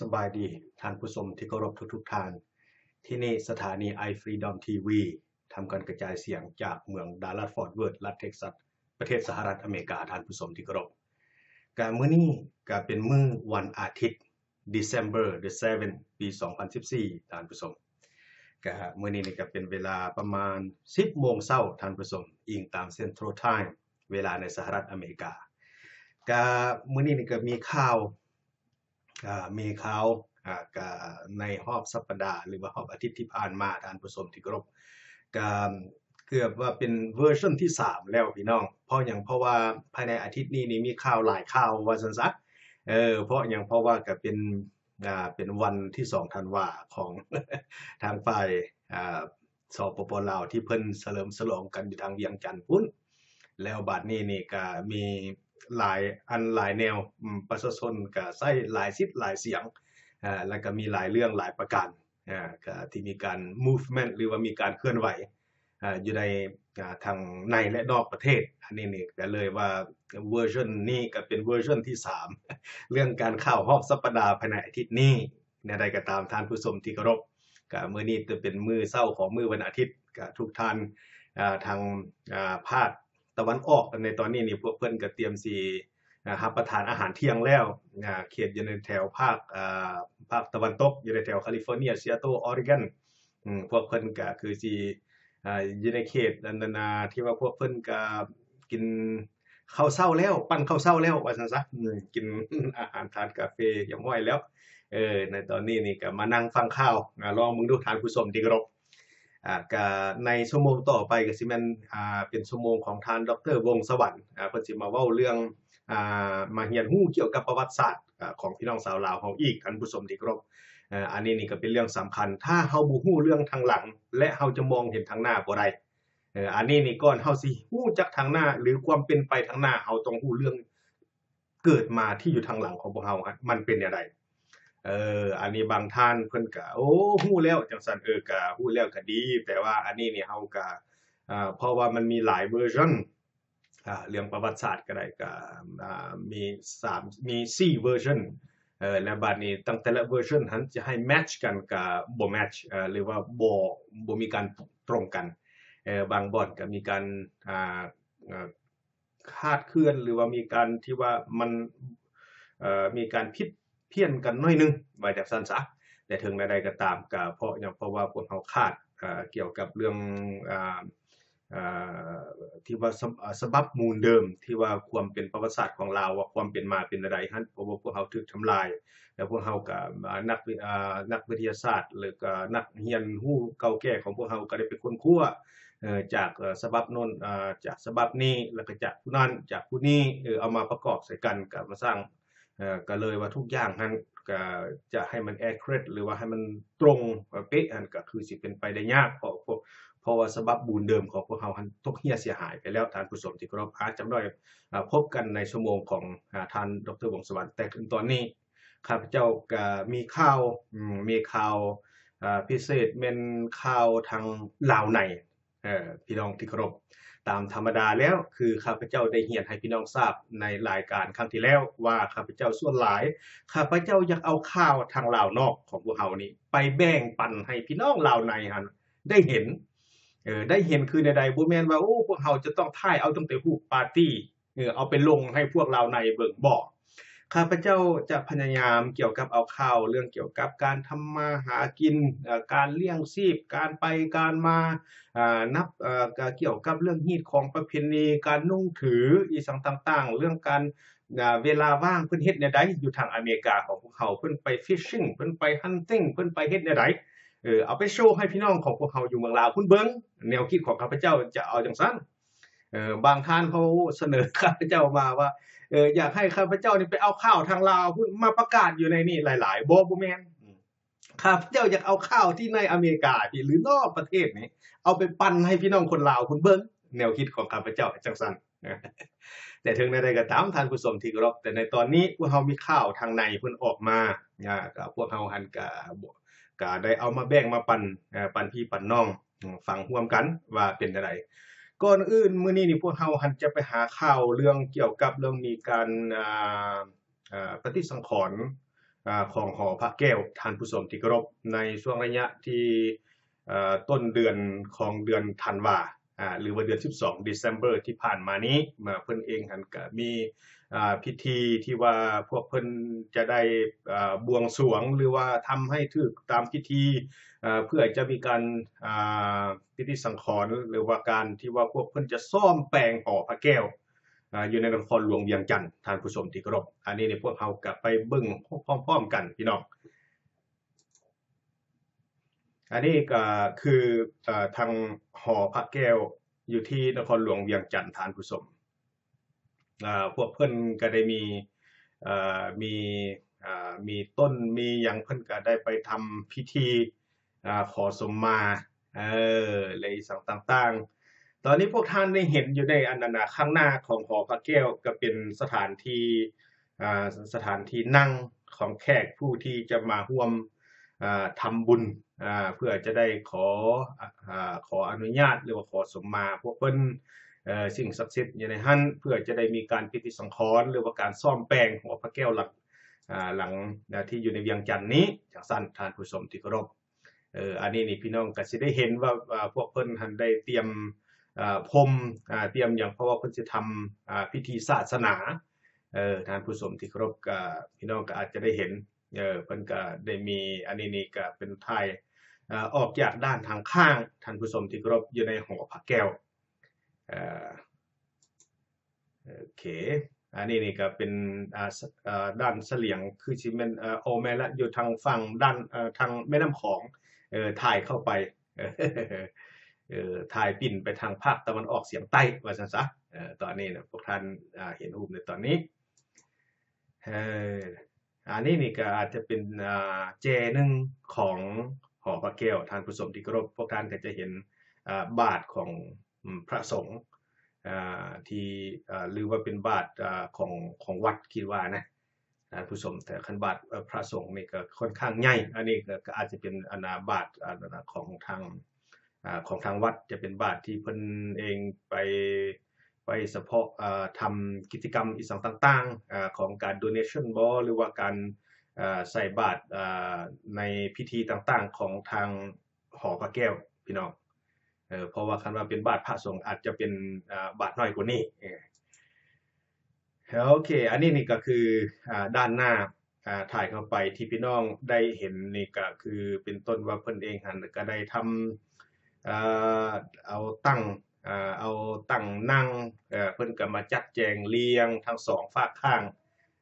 ສະບາຍດີທ່ານຜູ້ຊົມທີ່ເຄົາລົບທຸກໆທ່ານ. ທີ່ນີ້ສະຖານີ iFreedom ທີວີ ທຳການກະຈາຍສຽງຈາກເມືອງ Dallas Fort Worth ລັດ Texas ປະເທດສະຫະລັດອາເມລິກາ ທ່ານຜູ້ຊົມທີ່ເຄົາລົບ. ກະມື້ນີ້ກະເປັນມື້ວັນອາທິດ December the seventh ປີສອງພັນສິບສີ່ ທ່ານຜູ້ຊົມ. ກະມື້ນີ້ນີ້ກະເປັນເວລາປະມານສິບໂມງເຊົ້າ ທ່ານຜູ້ຊົມ, ອີງຕາມ Central Time ເວລາໃນສະຫະລັດອາເມລິກາ. ກະມື້ນີ້ນີ້ກະມີຂ່າວ ອ່າ ມີຂ່າວ ອ່າ ກະໃນຮອບສັບປະດາ ຫຼືວ່າຮອບອາທິດທີ່ຜ່ານມາ ທ່ານຜູ້ຊົມທີ່ເຄົາລົບ, ກະເກືອບວ່າເປັນເວີຊັນທີສາມແລ້ວພີ່ນ້ອງ. ເພາະຫຍັງ? ເພາະວ່າພາຍໃນອາທິດນີ້ນີ້ມີຂ່າວຫຼາຍຂ່າວວ່າຊັ້ນຊະ. ເອີ ເພາະຫຍັງ? ເພາະວ່າກະເປັນ ອ່າ ເປັນວັນທີສອງທັນວາຂອງທາງຝ່າຍ ອ່າ ສປປ ລາວ ທີ່ເພິ່ນສະເຫຼີມສະຫຼອງກັນຢູ່ທາງວຽງຈັນພຸ້ນ. ແລ້ວບາດນີ້ນີ້ກະມີຫຼາຍອັນຫຼາຍແນວ ອາ ປະຊາຊົນກະໃຊ້ຫຼາຍສິດຫຼາຍສຽງ ອາ ແລ້ວກະມີຫຼາຍເລື່ອງຫຼາຍປະການ ອາ ກະທີ່ມີການ movement ຫຼືວ່າມີການເຄື່ອນໄຫວ ອາ ຢູ່ໃນ ອາ ທັງໃນ ແລະ ນອກປະເທດ. ອັນນີ້ນີ້ກະເລີຍວ່າເວີຊັນນີ້ກະເປັນເວີຊັນທີສາມ ເລື່ອງການຂ່າວຮອບສັບປະດາພາຍໃນອາທິດນີ້. ແນວໃດກໍຕາມທ່ານຜູ້ຊົມທີ່ເຄົາລົບ, ກະມື້ນີ້ຈະເປັນມື້ເຊົ້າຂອງມື້ວັນອາທິດ, ກະທຸກທ່ານ ອາ ທາງ ອາ ພາກຕາເວັນອອກ ໃນຕອນນີ້ນີ້ພວກເພິ່ນກະຕຽມຊິ ອາ ຮັບປະທານອາຫານທ່ຽງແລ້ວ. ອາ ເຂດຢູ່ໃນແຖວພາກ ອາ ພາກຕາເວັນຕົກ ຢູ່ໃນແຖວ California Seattle Oregon ອາ ພວກເພິ່ນກະຄືຊິ ອາ ຢູ່ໃນເຂດອັນນັ້ນນະ ທີ່ວ່າພວກເພິ່ນກະກິນເຂົ້າເຊົ້າແລ້ວ ປັ້ນເຂົ້າເຊົ້າແລ້ວວ່າຊັ້ນຊະ ອາ ກິນອາຫານ ທານກາເຟຮຽບຮ້ອຍແລ້ວ. ເອີ ໃນຕອນນີ້ນີ້ກະມານັ່ງຟັງຂ່າວ ອາ ລອງເບິ່ງດູທ່ານຜູ້ຊົມທີ່ເຄົາລົບ. ອາ ກະໃນຊົ່ວໂມງຕໍ່ໄປກະຊິແມ່ນ ອາ ເປັນຊົ່ວໂມງຂອງທ່ານ ດຣ ວົງສະຫວັນ ອາ ເພິ່ນຊິມາເວົ້າເລື່ອງ ອາ ມາຮຽນຮູ້ກ່ຽວກັບປະຫວັດສາດ ອາ ຂອງພີ່ນ້ອງຊາວລາວເຮົາອີກ ທ່ານຜູ້ຊົມທີ່ເຄົາລົບ. ອາ ອັນນີ້ນີ້ກະເປັນເລື່ອງສຳຄັນ, ຖ້າເຮົາບໍ່ຮູ້ເລື່ອງທາງຫຼັງ ແລະ ເຮົາຈະມອງເຫັນທາງໜ້າບໍ່ໄດ້. ເອີ ອັນນີ້ນີ້ ກ່ອນເຮົາຊິຮູ້ຈັກທາງໜ້າ ຫຼື ຄວາມເປັນໄປທາງໜ້າ ເຮົາຕ້ອງຮູ້ເລື່ອງເກີດມາທີ່ຢູ່ທາງຫຼັງຂອງພວກເຮົາ ມັນເປັນແນວໃດ. ເອີ ອັນນີ້ບາງທ່ານເພິ່ນກະ ໂອ້ ຮູ້ແລ້ວຈັ່ງຊັ້ນ ເອີ ກະຮູ້ແລ້ວກະດີ, ແຕ່ວ່າອັນນີ້ນີ້ເຮົາກະ ເພາະວ່າມັນມີຫຼາຍເວີຊັນ ອາ ເລື່ອງປະຫວັດສາດກໍໄດ້ ກໍ ອາ ມີສາມ ມີສີ່ເວີຊັນ ເອີ ແລ້ວບາດນີ້ຕັ້ງແຕ່ລະເວີຊັນຫັ້ນຈະໃຫ້ແມັດກັນກໍບໍ່ແມັດ ເອີ ຫຼືວ່າບໍ່ ບໍ່ມີການຕົງກັນ ເອີ ບາງບ່ອນກໍມີການ ອາ ອາ ຄາດເຄື່ອນ ຫຼືວ່າມີການທີ່ວ່າມັນ ເອີ ມີການຜິດ ພຽນກັນໜ້ອຍໜຶ່ງ ວ່າຈັ່ງຊັ້ນຊະ. ແຕ່ເຖິງແນວໃດກໍຕາມ ກໍເພາະຫຍັງ? ເພາະວ່າພວກເຮົາຂາດ ເອີ ກ່ຽວກັບເລື່ອງ ອາ ເອີ ທີ່ວ່າ ສະ ສະບັບມູນເດີມ ທີ່ວ່າຄວາມເປັນປະຫວັດສາດຂອງລາວ ວ່າຄວາມເປັນມາເປັນແນວໃດຫັ້ນ, ເພາະວ່າພວກເຮົາຖືກທຳລາຍ ແລ້ວພວກເຮົາກໍ ອາ ນັກ ອາ ນັກວິທະຍາສາດ ແລ້ວກໍນັກຮຽນຮູ້ເກົ່າແກ່ຂອງພວກເຮົາກໍໄດ້ໄປຄົ້ນຄວ້າ ເອີ ຈາກ ເອີ ສະບັບໂນ້ນ ອາ ຈາກສະບັບນີ້ ແລ້ວກໍຈາກຜູ້ນັ້ນ ຈາກຜູ້ນີ້ ເອີ ເອົາມາປະກອບໃສ່ກັນ ກໍມາສ້າງ ເອີ ກໍເລີຍວ່າທຸກຢ່າງຫັ້ນ ກໍຈະໃຫ້ມັນ accurate ຫຼືວ່າໃຫ້ມັນຕົງເປະຫັ້ນ ກໍຄືຊິເປັນໄປໄດ້ຍາກ ເພາະ ເພາະ ເພາະວ່າສະບັບມູນເດີມຂອງພວກເຮົາຫັ້ນຕົກເຫ່ຍເສຍຫາຍໄປແລ້ວ ທ່ານຜູ້ຊົມທີ່ເຄົາລົບ. ອາ ຈັກໜ້ອຍ ອາ ພົບກັນໃນຊົ່ວໂມງຂອງ ອາ ທ່ານ ດຣ ວົງສະຫວັນ. ແຕ່ຄືຕອນນີ້ ຂ້າພະເຈົ້າກະມີຂ່າວ ອາ ມີຂ່າວ ອາ ພິເສດແມ່ນຂ່າວທາງລາວໃນ ເອີ ພີ່ນ້ອງທີ່ເຄົາລົບ, ຕາມທຳມະດາແລ້ວ ຄືຂ້າພະເຈົ້າໄດ້ຮຽນໃຫ້ພີ່ນ້ອງຊາບໃນລາຍການຄັ້ງທີ່ແລ້ວວ່າ ຂ້າພະເຈົ້າສ່ວນຫຼາຍ ຂ້າພະເຈົ້າຢາກເອົາຂ່າວທາງລາວນອກຂອງພວກເຮົານີ້ ໄປແບ່ງປັນໃຫ້ພີ່ນ້ອງລາວໃນຫັ້ນໄດ້ເຫັນ ເອີ ໄດ້ເຫັນຄືແນວໃດ? ບໍ່ແມ່ນວ່າ ໂອ້ ພວກເຮົາຈະຕ້ອງຖ່າຍເອົາຕັ້ງແຕ່ຮູບປາຕີ້ ເອີ ເອົາໄປລົງໃຫ້ພວກລາວໃນເບິ່ງບໍ? ຂ້າພະເຈົ້າຈະພະຍາຍາມກ່ຽວກັບເອົາຂ່າວເລື່ອງກ່ຽວກັບການທຳມາຫາກິນ ເອີ ການລ້ຽງຊີບ ການໄປການມາ ອາ ນັບ ເອີ ກະກ່ຽວກັບເລື່ອງຮີດຄອງປະເພນີ ການນຸ່ງຖື ອີ່ສັງຕ່າງໆ ເລື່ອງການ ອາ ເວລາວ່າງເພິ່ນເຮັດແນວໃດ ຢູ່ທາງອາເມລິກາຂອງພວກເຮົາ ເພິ່ນໄປ fishing ເພິ່ນໄປ hunting ເພິ່ນໄປເຮັດແນວໃດ ເອີ ເອົາໄປໂຊໃຫ້ພີ່ນ້ອງຂອງພວກເຮົາຢູ່ເມືອງລາວເພິ່ນເບິ່ງ. ແນວຄິດຂອງຂ້າພະເຈົ້າຈະເອົາຈັ່ງຊັ້ນ. ເອີ ບາງທ່ານເຂົາສະເໜີຂ້າພະເຈົ້າມາວ່າ ເອີ ຢາກໃຫ້ຂ້າພະເຈົ້ານີ້ໄປເອົາຂ່າວທາງລາວພຸ້ນມາປະກາດຢູ່ໃນນີ້ຫຼາຍໆ. ບໍ່ ບໍ່ແມ່ນ. ຂ້າພະເຈົ້າຢາກເອົາຂ່າວທີ່ໃນອາເມລິກາພີ້ ຫຼື ນອກປະເທດນີ້ ເອົາໄປປັ່ນໃຫ້ພີ່ນ້ອງຄົນລາວພຸ້ນເບິ່ງ. ແນວຄິດຂອງຂ້າພະເຈົ້າຈັ່ງຊັ້ນ. ແຕ່ເຖິງແນວໃດກໍຕາມ ທ່ານຜູ້ຊົມທີ່ເຄົາລົບ, ແຕ່ໃນຕອນນີ້ພວກເຮົາມີຂ່າວທາງໃນເພິ່ນອອກມາ ອາ ກໍພວກເຮົາຫັ້ນກະ ກະໄດ້ເອົາມາແບ່ງມາປັນ ເອີ ປັນພີ່ປັນນ້ອງ ຟັງຮ່ວມກັນວ່າເປັນແນວໃດ. ກ່ອນອື່ນ ມື້ນີ້ນີ້ພວກເຮົາຫັ້ນຈະໄປຫາຂ່າວເລື່ອງກ່ຽວກັບເລື່ອງມີການ ອາ ອາ ປະຕິສັງຂອນ ອາ ຂອງຫໍພະແກ້ວ ທ່ານຜູ້ຊົມທີ່ເຄົາລົບ, ໃນຊ່ວງໄລຍະທີ່ ເອີ ຕົ້ນເດືອນຂອງເດືອນທັນວາ ອາ ຫຼືວ່າເດືອນສິບສອງ December ທີ່ຜ່ານມານີ້ ມາເພິ່ນເອງຫັ້ນກະມີ ອາ ພິທີທີ່ວ່າພວກເພິ່ນຈະໄດ້ ອາ ບວງສວງ ຫຼືວ່າທຳໃຫ້ຖືກຕາມພິທີ ອາ ເພື່ອຈະມີການ ອາ ພິທີສັງຂອນ ຫຼືວ່າການທີ່ວ່າພວກເພິ່ນຈະສ້ອມແປງຫໍພະແກ້ວ ອາ ຢູ່ໃນນະຄອນຫຼວງວຽງຈັນ ທ່ານຜູ້ຊົມທີ່ເຄົາລົບ. ອັນນີ້ນີ້ພວກເຮົາກະໄປເບິ່ງພ້ອມໆກັນພີ່ນ້ອງ. ອັນນີ້ກະຄື ເອີ ທາງຫໍພະແກ້ວຢູ່ທີ່ນະຄອນຫຼວງວຽງຈັນ ທ່ານຜູ້ຊົມ. ອາ ພວກເພິ່ນກະໄດ້ມີ ເອີ ມີ ອາ ມີຕົ້ນມີຫຍັງ ເພິ່ນກະໄດ້ໄປທຳພິທີ ອາ ຂໍສົມມາ ເອີ ແລະ ອີ່ຫຍັງຕ່າງໆ. ຕອນນີ້ພວກທ່ານໄດ້ເຫັນຢູ່ໃນອັນນັ້ນນະ ຂ້າງໜ້າຂອງຫໍພະແກ້ວ ກະເປັນສະຖານທີ່ ອາ ສະຖານທີ່ນັ່ງຂອງແຂກຜູ້ທີ່ຈະມາຮ່ວມ ອາ ທຳບຸນ ອາ ເພື່ອຈະໄດ້ຂໍ ອາ ຂໍອະນຸຍາດ ຫຼືວ່າຂໍສົມມາພວກເພິ່ນ ເອີ ສິ່ງສັກສິດຢູ່ໃນຫັ້ນ ເພື່ອຈະໄດ້ມີການພິທີສັງຂອນ ຫຼືວ່າການສ້ອມແປງຫໍພະແກ້ວຫຼັງ ອາ ຫຼັງ ອາ ທີ່ຢູ່ໃນວຽງຈັນນີ້ ຈັ່ງຊັ້ນ ທ່ານຜູ້ຊົມທີ່ເຄົາລົບ. ເອີ ອັນນີ້ນີ້ພີ່ນ້ອງກະຊິໄດ້ເຫັນວ່າ ອາ ພວກເພິ່ນຫັ້ນໄດ້ຕຽມ ອາ ພົມ ອາ ຕຽມຫຍັງ ເພາະວ່າເພິ່ນຊິທຳ ອາ ພິທີສາສະໜາ. ເອີ ທ່ານຜູ້ຊົມທີ່ເຄົາລົບ ກະ ພີ່ນ້ອງກະອາດຈະໄດ້ເຫັນ ເອີ ເພິ່ນກະໄດ້ມີ ອັນນີ້ນີ້ກະເປັນຖ່າຍ ອາ ອອກຈາກດ້ານທາງຂ້າງ ທ່ານຜູ້ຊົມທີ່ເຄົາລົບ ຢູ່ໃນຫໍພະແກ້ວ ເອີ ໂອເຄ ອັນນີ້ນີ້ກະເປັນ ອາ ສ- ອາ ດ້ານສະຫຼຽງ ຄືຊິແມ່ນ ເອີ ໂອ ແມ່ນລະ ຢູ່ທາງຝັ່ງດ້ານ ເອີ ທາງແມ່ນ້ຳຂອງ ເອີ ຖ່າຍເຂົ້າໄປ ເອີ ຖ່າຍປິ່ນໄປທາງພາກຕາເວັນອອກສຽງໃຕ້ ວ່າຊັ້ນຊະ. ເອີ ຕອນນີ້ນະ ພວກທ່ານ ອາ ເຫັນຮູບໃນຕອນນີ້ ເອີ ອັນນີ້ນີ້ກະອາດຈະເປັນ ອາ ແຈໜຶ່ງຂອງຫໍພະແກ້ວ ທ່ານຜູ້ຊົມທີ່ເຄົາລົບ. ພວກທ່ານກະຈະເຫັນ ອາ ບາດຂອງ ອາ ພະສົງ ອາ ທີ່ ອາ ຫຼືວ່າເປັນບາດ ອາ ຂອງ ຂອງວັດ ຄິດວ່ານະ ທ່ານຜູ້ຊົມ. ແຕ່ຄັນບາດ ອາ ພະສົງນີ້ກະຄ່ອນຂ້າງໃຫຍ່ ອັນນີ້ກະ ກະອາດຈະເປັນ ອັນນາ ບາດ ອາ ຂອງທາງ ອາ ຂອງທາງວັດ ຈະເປັນບາດທີ່ເພິ່ນເອງໄປ ໄປສະເພາະ ອາ ທຳກິດຈະກຳອີ່ຫຍັງຕ່າງໆ ອາ ຂອງການ donation ບໍ ຫຼືວ່າການ ອາ ໃສ່ບາດ ອາ ໃນພິທີຕ່າງໆຂອງທາງ ຫໍພະແກ້ວ ພີ່ນ້ອງ. ເອີ ເພາະວ່າຄັນວ່າເປັນບາດພະສົງອາດຈະເປັນ ອາ ບາດນ້ອຍກວ່ານີ້ ເອີ ໂອເຄ ອັນນີ້ນີ້ກະຄື ອາ ດ້ານໜ້າ ອາ ຖ່າຍເຂົ້າໄປທີ່ພີ່ນ້ອງໄດ້ເຫັນນີ້ກະຄືເປັນຕົ້ນວ່າເພິ່ນເອງຫັ້ນກະໄດ້ທຳ ເອີ ເອົາຕັ່ງ ເອົາຕັ່ງນັ່ງ ເອີ ເພິ່ນກະມາຈັດແຈງລຽງທັງສອງຟາກຂ້າງ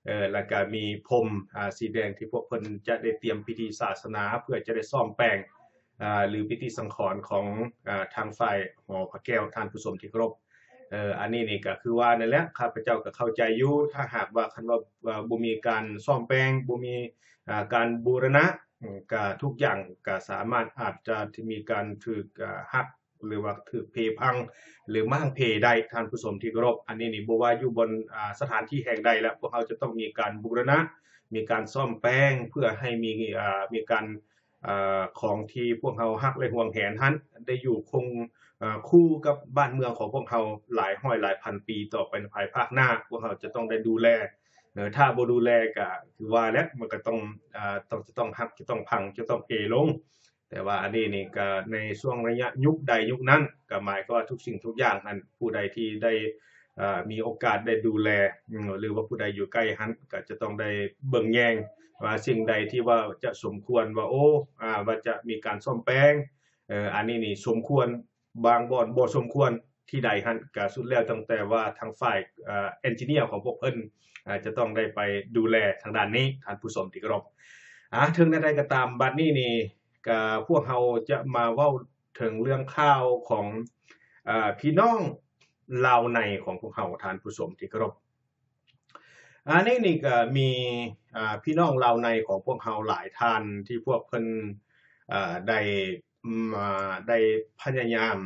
ເອີ ແລ້ວກະມີພົມ ອາ ສີແດງທີ່ພວກເພິ່ນຈະໄດ້ຕຽມພິທີສາສະໜາ ເພື່ອຈະໄດ້ສ້ອມແປງ ອາ ຫຼືພິທີສັງຂອນຂອງ ອາ ທາງຝ່າຍຫໍພະແກ້ວ ທ່ານຜູ້ຊົມທີ່ເຄົາລົບ. ເອີ ອັນນີ້ນີ້ກະຄືວ່ານັ້ນແຫຼະ ຂ້າພະເຈົ້າກະເຂົ້າໃຈຢູ່ ຖ້າຫາກວ່າຄັນວ່າ ອາ ບໍ່ມີການສ້ອມແປງ ບໍ່ມີ ອາ ການບູລະນະ ອາ ກະທຸກຢ່າງກະສາມາດອາດຈະມີການຖືກ ອາ ຫັກ ຫຼືວ່າຖືກເພພັງ ຫຼືມ້າງເພໄດ້ ທ່ານຜູ້ຊົມທີ່ເຄົາລົບ. ອັນນີ້ນີ້ບໍ່ວ່າຢູ່ບ່ອນ ອາ ສະຖານທີ່ແຫ່ງໃດລະ ພວກເຮົາຈະຕ້ອງມີການບູລະນະ ມີການສ້ອມແປງ ເພື່ອໃຫ້ມີ ອາ ມີການ ອາ ຂອງທີ່ພວກເຮົາຮັກ ແລະ ຫວງແຫນຫັ້ນ ໄດ້ຢູ່ຄົງ ອາ ຄູ່ກັບບ້ານເມືອງຂອງພວກເຮົາຫຼາຍຮ້ອຍຫຼາຍພັນປີຕໍ່ໄປໃນພາຍພາກໜ້າ. ພວກເຮົາຈະຕ້ອງໄດ້ດູແລ ເອີ ຖ້າບໍ່ດູແລກະຄືວ່າແຫຼະ ມັນກະຕ້ອງ ອາ ຕ້ອງ ຈະຕ້ອງຫັກ ຈະຕ້ອງພັງ ຈະຕ້ອງເພລົງ. ແຕ່ວ່າອັນນີ້ນີ້ກະໃນຊ່ວງໄລຍະຍຸກໃດຍຸກນັ້ນ ກະໝາຍຄວາມວ່າທຸກສິ່ງທຸກຢ່າງຫັ້ນ ຜູ້ໃດທີ່ໄດ້ ເອີ ມີໂອກາດໄດ້ດູແລ ອາ ຫຼືວ່າຜູ້ໃດຢູ່ໃກ້ຫັ້ນ ກະຈະຕ້ອງໄດ້ເບິ່ງແຍງວ່າສິ່ງໃດທີ່ວ່າຈະສົມຄວນວ່າ ໂອ້ ອາ ວ່າຈະມີການສ້ອມແປງ ເອີ ອັນນີ້ນີ້ສົມຄວນ ບາງບ່ອນບໍ່ສົມຄວນທີ່ໃດຫັ້ນ ກະສຸດແລ້ວຕັ້ງແຕ່ວ່າທາງຝ່າຍ ເອີ ເອັນຈິເນຍຂອງພວກເພິ່ນ ອາ ຈະຕ້ອງໄດ້ໄປດູແລທາງດ້ານນີ້ ທ່ານຜູ້ຊົມທີ່ເຄົາລົບ. ອາ ເຖິງແນວໃດກະຕາມ ບັດນີ້ນີ້ກະພວກເຮົາຈະມາເວົ້າເຖິງເລື່ອງຂ່າວຂອງ ອາ ພີ່ນ້ອງລາວໃນຂອງພວກເຮົາ ທ່ານຜູ້ຊົມທີ່ເຄົາລົບ. ອັນນີ້ນີ້ກະມີ ອາ ພີ່ນ້ອງລາວໃນຂອງພວກເຮົາຫຼາຍທ່ານທີ່ພວກເພິ່ນ ອາ ໄດ້ ອາ ໄດ້ພະຍາຍາມ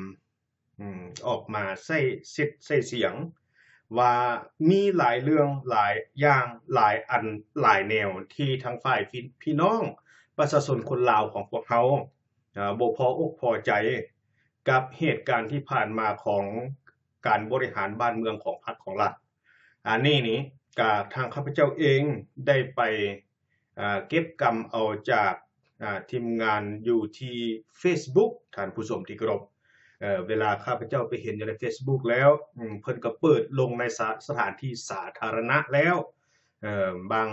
ອາ ອອກມາໃຊ້ສິດໃຊ້ສຽງວ່າ ມີຫຼາຍເລື່ອງຫຼາຍຢ່າງ ຫຼາຍອັນຫຼາຍແນວ ທີ່ທາງຝ່າຍ ພີ່ ພີ່ນ້ອງປະຊາຊົນຄົນລາວຂອງພວກເຮົາ ອາ ບໍ່ພໍອົກພໍໃຈກັບເຫດການທີ່ຜ່ານມາຂອງການບໍລິຫານບ້ານເມືອງຂອງພັກຂອງລັດ. ອັນນີ້ນີ້ກະທາງຂ້າພະເຈົ້າເອງໄດ້ໄປ ອ່າ ເກັບກຳເອົາຈາກ ອ່າ ທີມງານຢູ່ທີ່ເຟສບຸກ ທ່ານຜູ້ຊົມທີ່ເຄົາລົບ. ເອີ ເວລາຂ້າພະເຈົ້າໄປເຫັນຢູ່ໃນເຟສບຸກແລ້ວ ອືມ ເພິ່ນກໍເປີດລົງໃນສະ ສະຖານທີ່ສາທາລະນະແລ້ວ. ເອີ ບາງ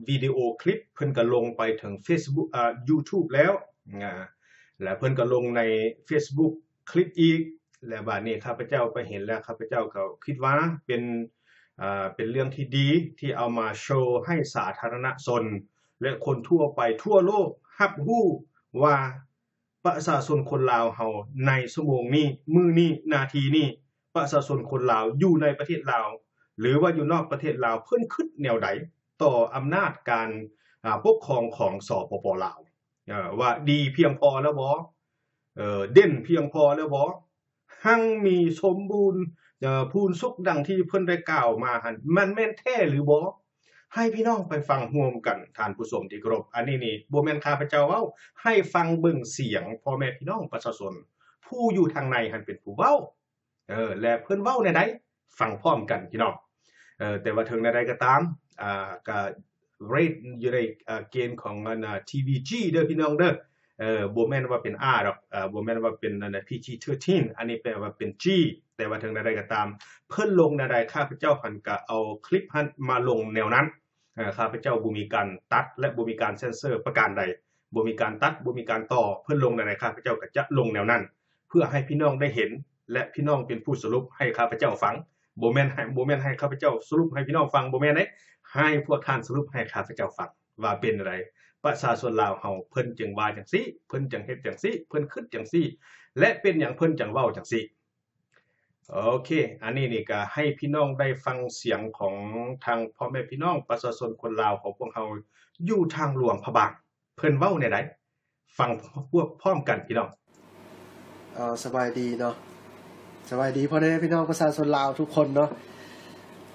ວິດີໂອຄລິບເພິ່ນກໍລົງໄປເຖິງເຟສບຸກ ອ່າ ຢູທູບແລ້ວ ອ່າ ແລະ ເພິ່ນກໍລົງໃນເຟສບຸກຄລິບອີກ. ແລະ ບາດນີ້ຂ້າພະເຈົ້າໄປເຫັນແລ້ວ ຂ້າພະເຈົ້າກໍຄິດວ່າເປັນ ອ່າ ເປັນເລື່ອງທີ່ດີທີ່ເອົາມາໂຊໃຫ້ສາທາລະນະຊົນ ແລະ ຄົນທົ່ວໄປທົ່ວໂລກຮັບຮູ້ວ່າ ປະຊາຊົນຄົນລາວເຮົາໃນຊົ່ວໂມງນີ້ ມື້ນີ້ ນາທີນີ້ ປະຊາຊົນຄົນລາວຢູ່ໃນປະເທດລາວ ຫຼືວ່າຢູ່ນອກປະເທດລາວ ເພິ່ນຄິດແນວໃດຕໍ່ອຳນາດການ ອ່າ ປົກຄອງຂອງ ສປປ ລາວ ເອີ ວ່າດີພຽງພໍແລ້ວບໍ່? ເອີ ເດັ່ນພຽງພໍແລ້ວບໍ່? ຮັ່ງມີສົມບູນ ເອີ ພູນສຸກ ດັ່ງທີ່ເພິ່ນໄດ້ກ່າວມາຫັ້ນ ມັນແມ່ນແທ້ຫຼືບໍ່? ໃຫ້ພີ່ນ້ອງໄປຟັງຮ່ວມກັນ ທ່ານຜູ້ຊົມທີ່ເຄົາລົບ. ອັນນີ້ນີ້ບໍ່ແມ່ນຂ້າພະເຈົ້າເວົ້າ, ໃຫ້ຟັງເບິ່ງສຽງພໍ່ແມ່ພີ່ນ້ອງປະຊາຊົນ ຜູ້ຢູ່ທາງໃນຫັ້ນເປັນຜູ້ເວົ້າ ເອີ ແລະ ເພິ່ນເວົ້າແນວໃດ ຟັງພ້ອມກັນພີ່ນ້ອງ. ເອີ ແຕ່ວ່າເຖິງແນວໃດກໍຕາມ ອ່າ ກໍເຣດຢູ່ໃນ ອ່າ ເກນຂອງອັນ ອ່າ ທີວີຈີ ເດີພີ່ນ້ອງເດີ. ເອີ ບໍ່ແມ່ນວ່າເປັນ R ດອກ ເອີ ບໍ່ແມ່ນວ່າເປັນອັນ ພີຈີ ເທີທີນ ອັນນີ້ແປວ່າເປັນ G. ແຕ່ວ່າເຖິງແນວໃດກໍຕາມ ເພິ່ນລົງແນວໃດ ຂ້າພະເຈົ້າຫັ້ນກໍເອົາຄລິບຫັ້ນມາລົງແນວນັ້ນ. ເອີ ຂ້າພະເຈົ້າບໍ່ມີການຕັດ ແລະ ບໍ່ມີການເຊັນເຊີປະການໃດ, ບໍ່ມີການຕັດ ບໍ່ມີການຕໍ່. ເພິ່ນລົງແນວໃດ ຂ້າພະເຈົ້າກໍຈະລົງແນວນັ້ນ ເພື່ອໃຫ້ພີ່ນ້ອງໄດ້ເຫັນ ແລະ ພີ່ນ້ອງເປັນຜູ້ສະຫຼຸບໃຫ້ຂ້າພະເຈົ້າຟັງ. ບໍ່ແມ່ນໃຫ້ ບໍ່ແມ່ນໃຫ້ຂ້າພະເຈົ້າສະຫຼຸບໃຫ້ພີ່ນ້ອງຟັງ, ບໍ່ແມ່ນເດ້. ໃຫ້ພວກທ່ານສະຫຼຸບໃຫ້ຂ້າພະເຈົ້າຟັງວ່າເປັນແນວໃດ ປະຊາຊົນລາວເຮົາເພິ່ນຈຶ່ງວ່າຈັ່ງຊີ້, ເພິ່ນຈຶ່ງເຮັດຈັ່ງຊີ້, ເພິ່ນຄິດຈັ່ງຊີ້ ແລະ ເປັນຫຍັງເພິ່ນຈັ່ງເວົ້າຈັ່ງຊີ້. ໂອເຄ ອັນນີ້ນີ້ກໍໃຫ້ພີ່ນ້ອງໄດ້ຟັງສຽງຂອງທາງພໍ່ແມ່ພີ່ນ້ອງປະຊາຊົນຄົນລາວຂອງພວກເຮົາຢູ່ທາງຫຼວງພະບາງ ເພິ່ນເວົ້າແນວໃດ ຟັງພວມກັນພີ່ນ້ອງ. ເອີ ສະບາຍດີເນາະ, ສະບາຍດີພໍ່ແມ່ພີ່ນ້ອງປະຊາຊົນລາວທຸກຄົນເນາະ.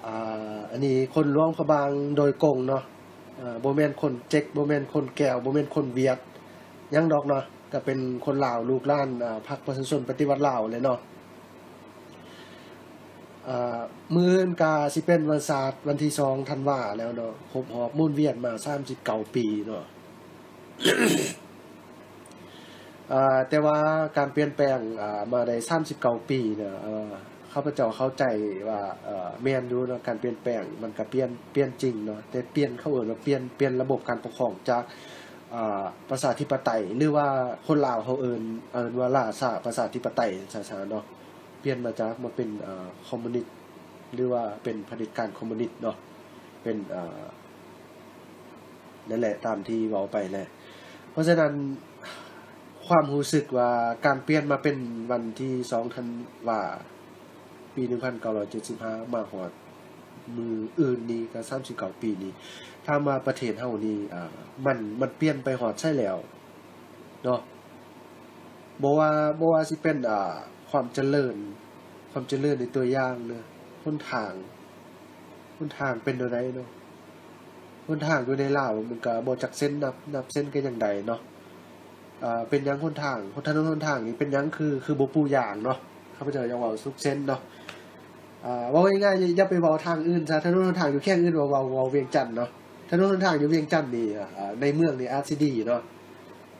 ອ່າ ອັນນີ້ຄົນຫຼວງພະບາງໂດຍກົງເນາະ, ເອີ ບໍ່ແມ່ນຄົນເຈັກ ບໍ່ແມ່ນຄົນແກວ ບໍ່ແມ່ນຄົນຫວຽດຫຍັງດອກເນາະ, ກໍເປັນຄົນລາວ ລູກຫຼານ ອ່າ ພັກປະຊາຊົນປະຕິວັດລາວແຫຼະເນາະ. ອ່າ ມື້ອື່ນກະຊິເປັນວັນຊາດ ວັນທີສອງທັນວາແລ້ວເນາະ, ຄົບຮອບໝູນວຽນມາສາມສິບເກົ້າປີເນາະ. ອ່າ ແຕ່ວ່າການປ່ຽນແປງ ອ່າ ມາໄດ້ສາມສິບເກົ້າປີເນາະ, ເອີ ຂ້າພະເຈົ້າເຂົ້າໃຈວ່າ ເອີ ແມ່ນຢູ່ເນາະ, ການປ່ຽນແປງມັນກະປ່ຽນ ປ່ຽນຈິງເນາະ, ແຕ່ປ່ຽນ ເຂົາເອີ້ນວ່າປ່ຽນ ປ່ຽນລະບົບການປົກຄອງຈາກ ອ່າ ປະຊາທິປະໄຕ ຫຼືວ່າຄົນລາວເຮົາເອີ້ນ ເອີ້ນວ່າລາຊາປະຊາທິປະໄຕ ຊ້າໆເນາະ, ປ່ຽນມາຈາກ ມາເປັນ ເອີ ຄອມມູນິດ ຫຼືວ່າເປັນຜະເດັດການຄອມມູນິດເນາະ, ເປັນ ເອີ ນັ້ນແຫຼະ ຕາມທີ່ເວົ້າໄປແຫຼະ. ເພາະສະນັ້ນ ຄວາມຮູ້ສຶກວ່າການປ່ຽນມາເປັນວັນທີສອງທັນວາ ປີໜຶ່ງພັນເກົ້າຮ້ອຍເຈັດສິບຫ້າ ມາຮອດມື້ອື່ນນີ້ກໍສາມສິບເກົ້າປີນີ້ ຖາມວ່າປະເທດເຮົານີ້ ອ່າ ມັນ ມັນປ່ຽນໄປຮອດໃສແລ້ວເນາະ? ບໍ່ວ່າ ບໍ່ວ່າຊິເປັນ ອ່າ ຄວາມຈະເລີນ ຄວາມຈະເລີນໃນຕົວຢ່າງເນາະ, ຫົນທາງ ຫົນທາງເປັນແນວໃດເນາະ? ຫົນທາງຢູ່ໃນລາວມັນກໍບໍ່ຈັກເສັ້ນ ນັບ ນັບເສັ້ນກໍຍັງໄດ້ເນາະ. ອ່າ ເປັນຫຍັງຫົນທາງ ຖະໜົນຫົນທາງນີ້ເປັນຫຍັງຄື ຄືບໍ່ປູຢາງເນາະ? ຂ້າພະເຈົ້າຢາກເວົ້າສຸກເຊັ່ນເນາະ. ອ່າ ເວົ້າງ່າຍໆ ຢ່າ ຢ່າໄປເວົ້າທາງອື່ນຊະ, ຖະໜົນຫົນທາງຢູ່ແຂວງອື່ນ ເວົ້າ ເວົ້າ ເວົ້າວຽງຈັນເນາະ. ຖະໜົນຫົນທາງຢູ່ວຽງຈັນນີ້ ອ່າ ໃນເມືອງນີ້ອາດຊິດີເນາະ,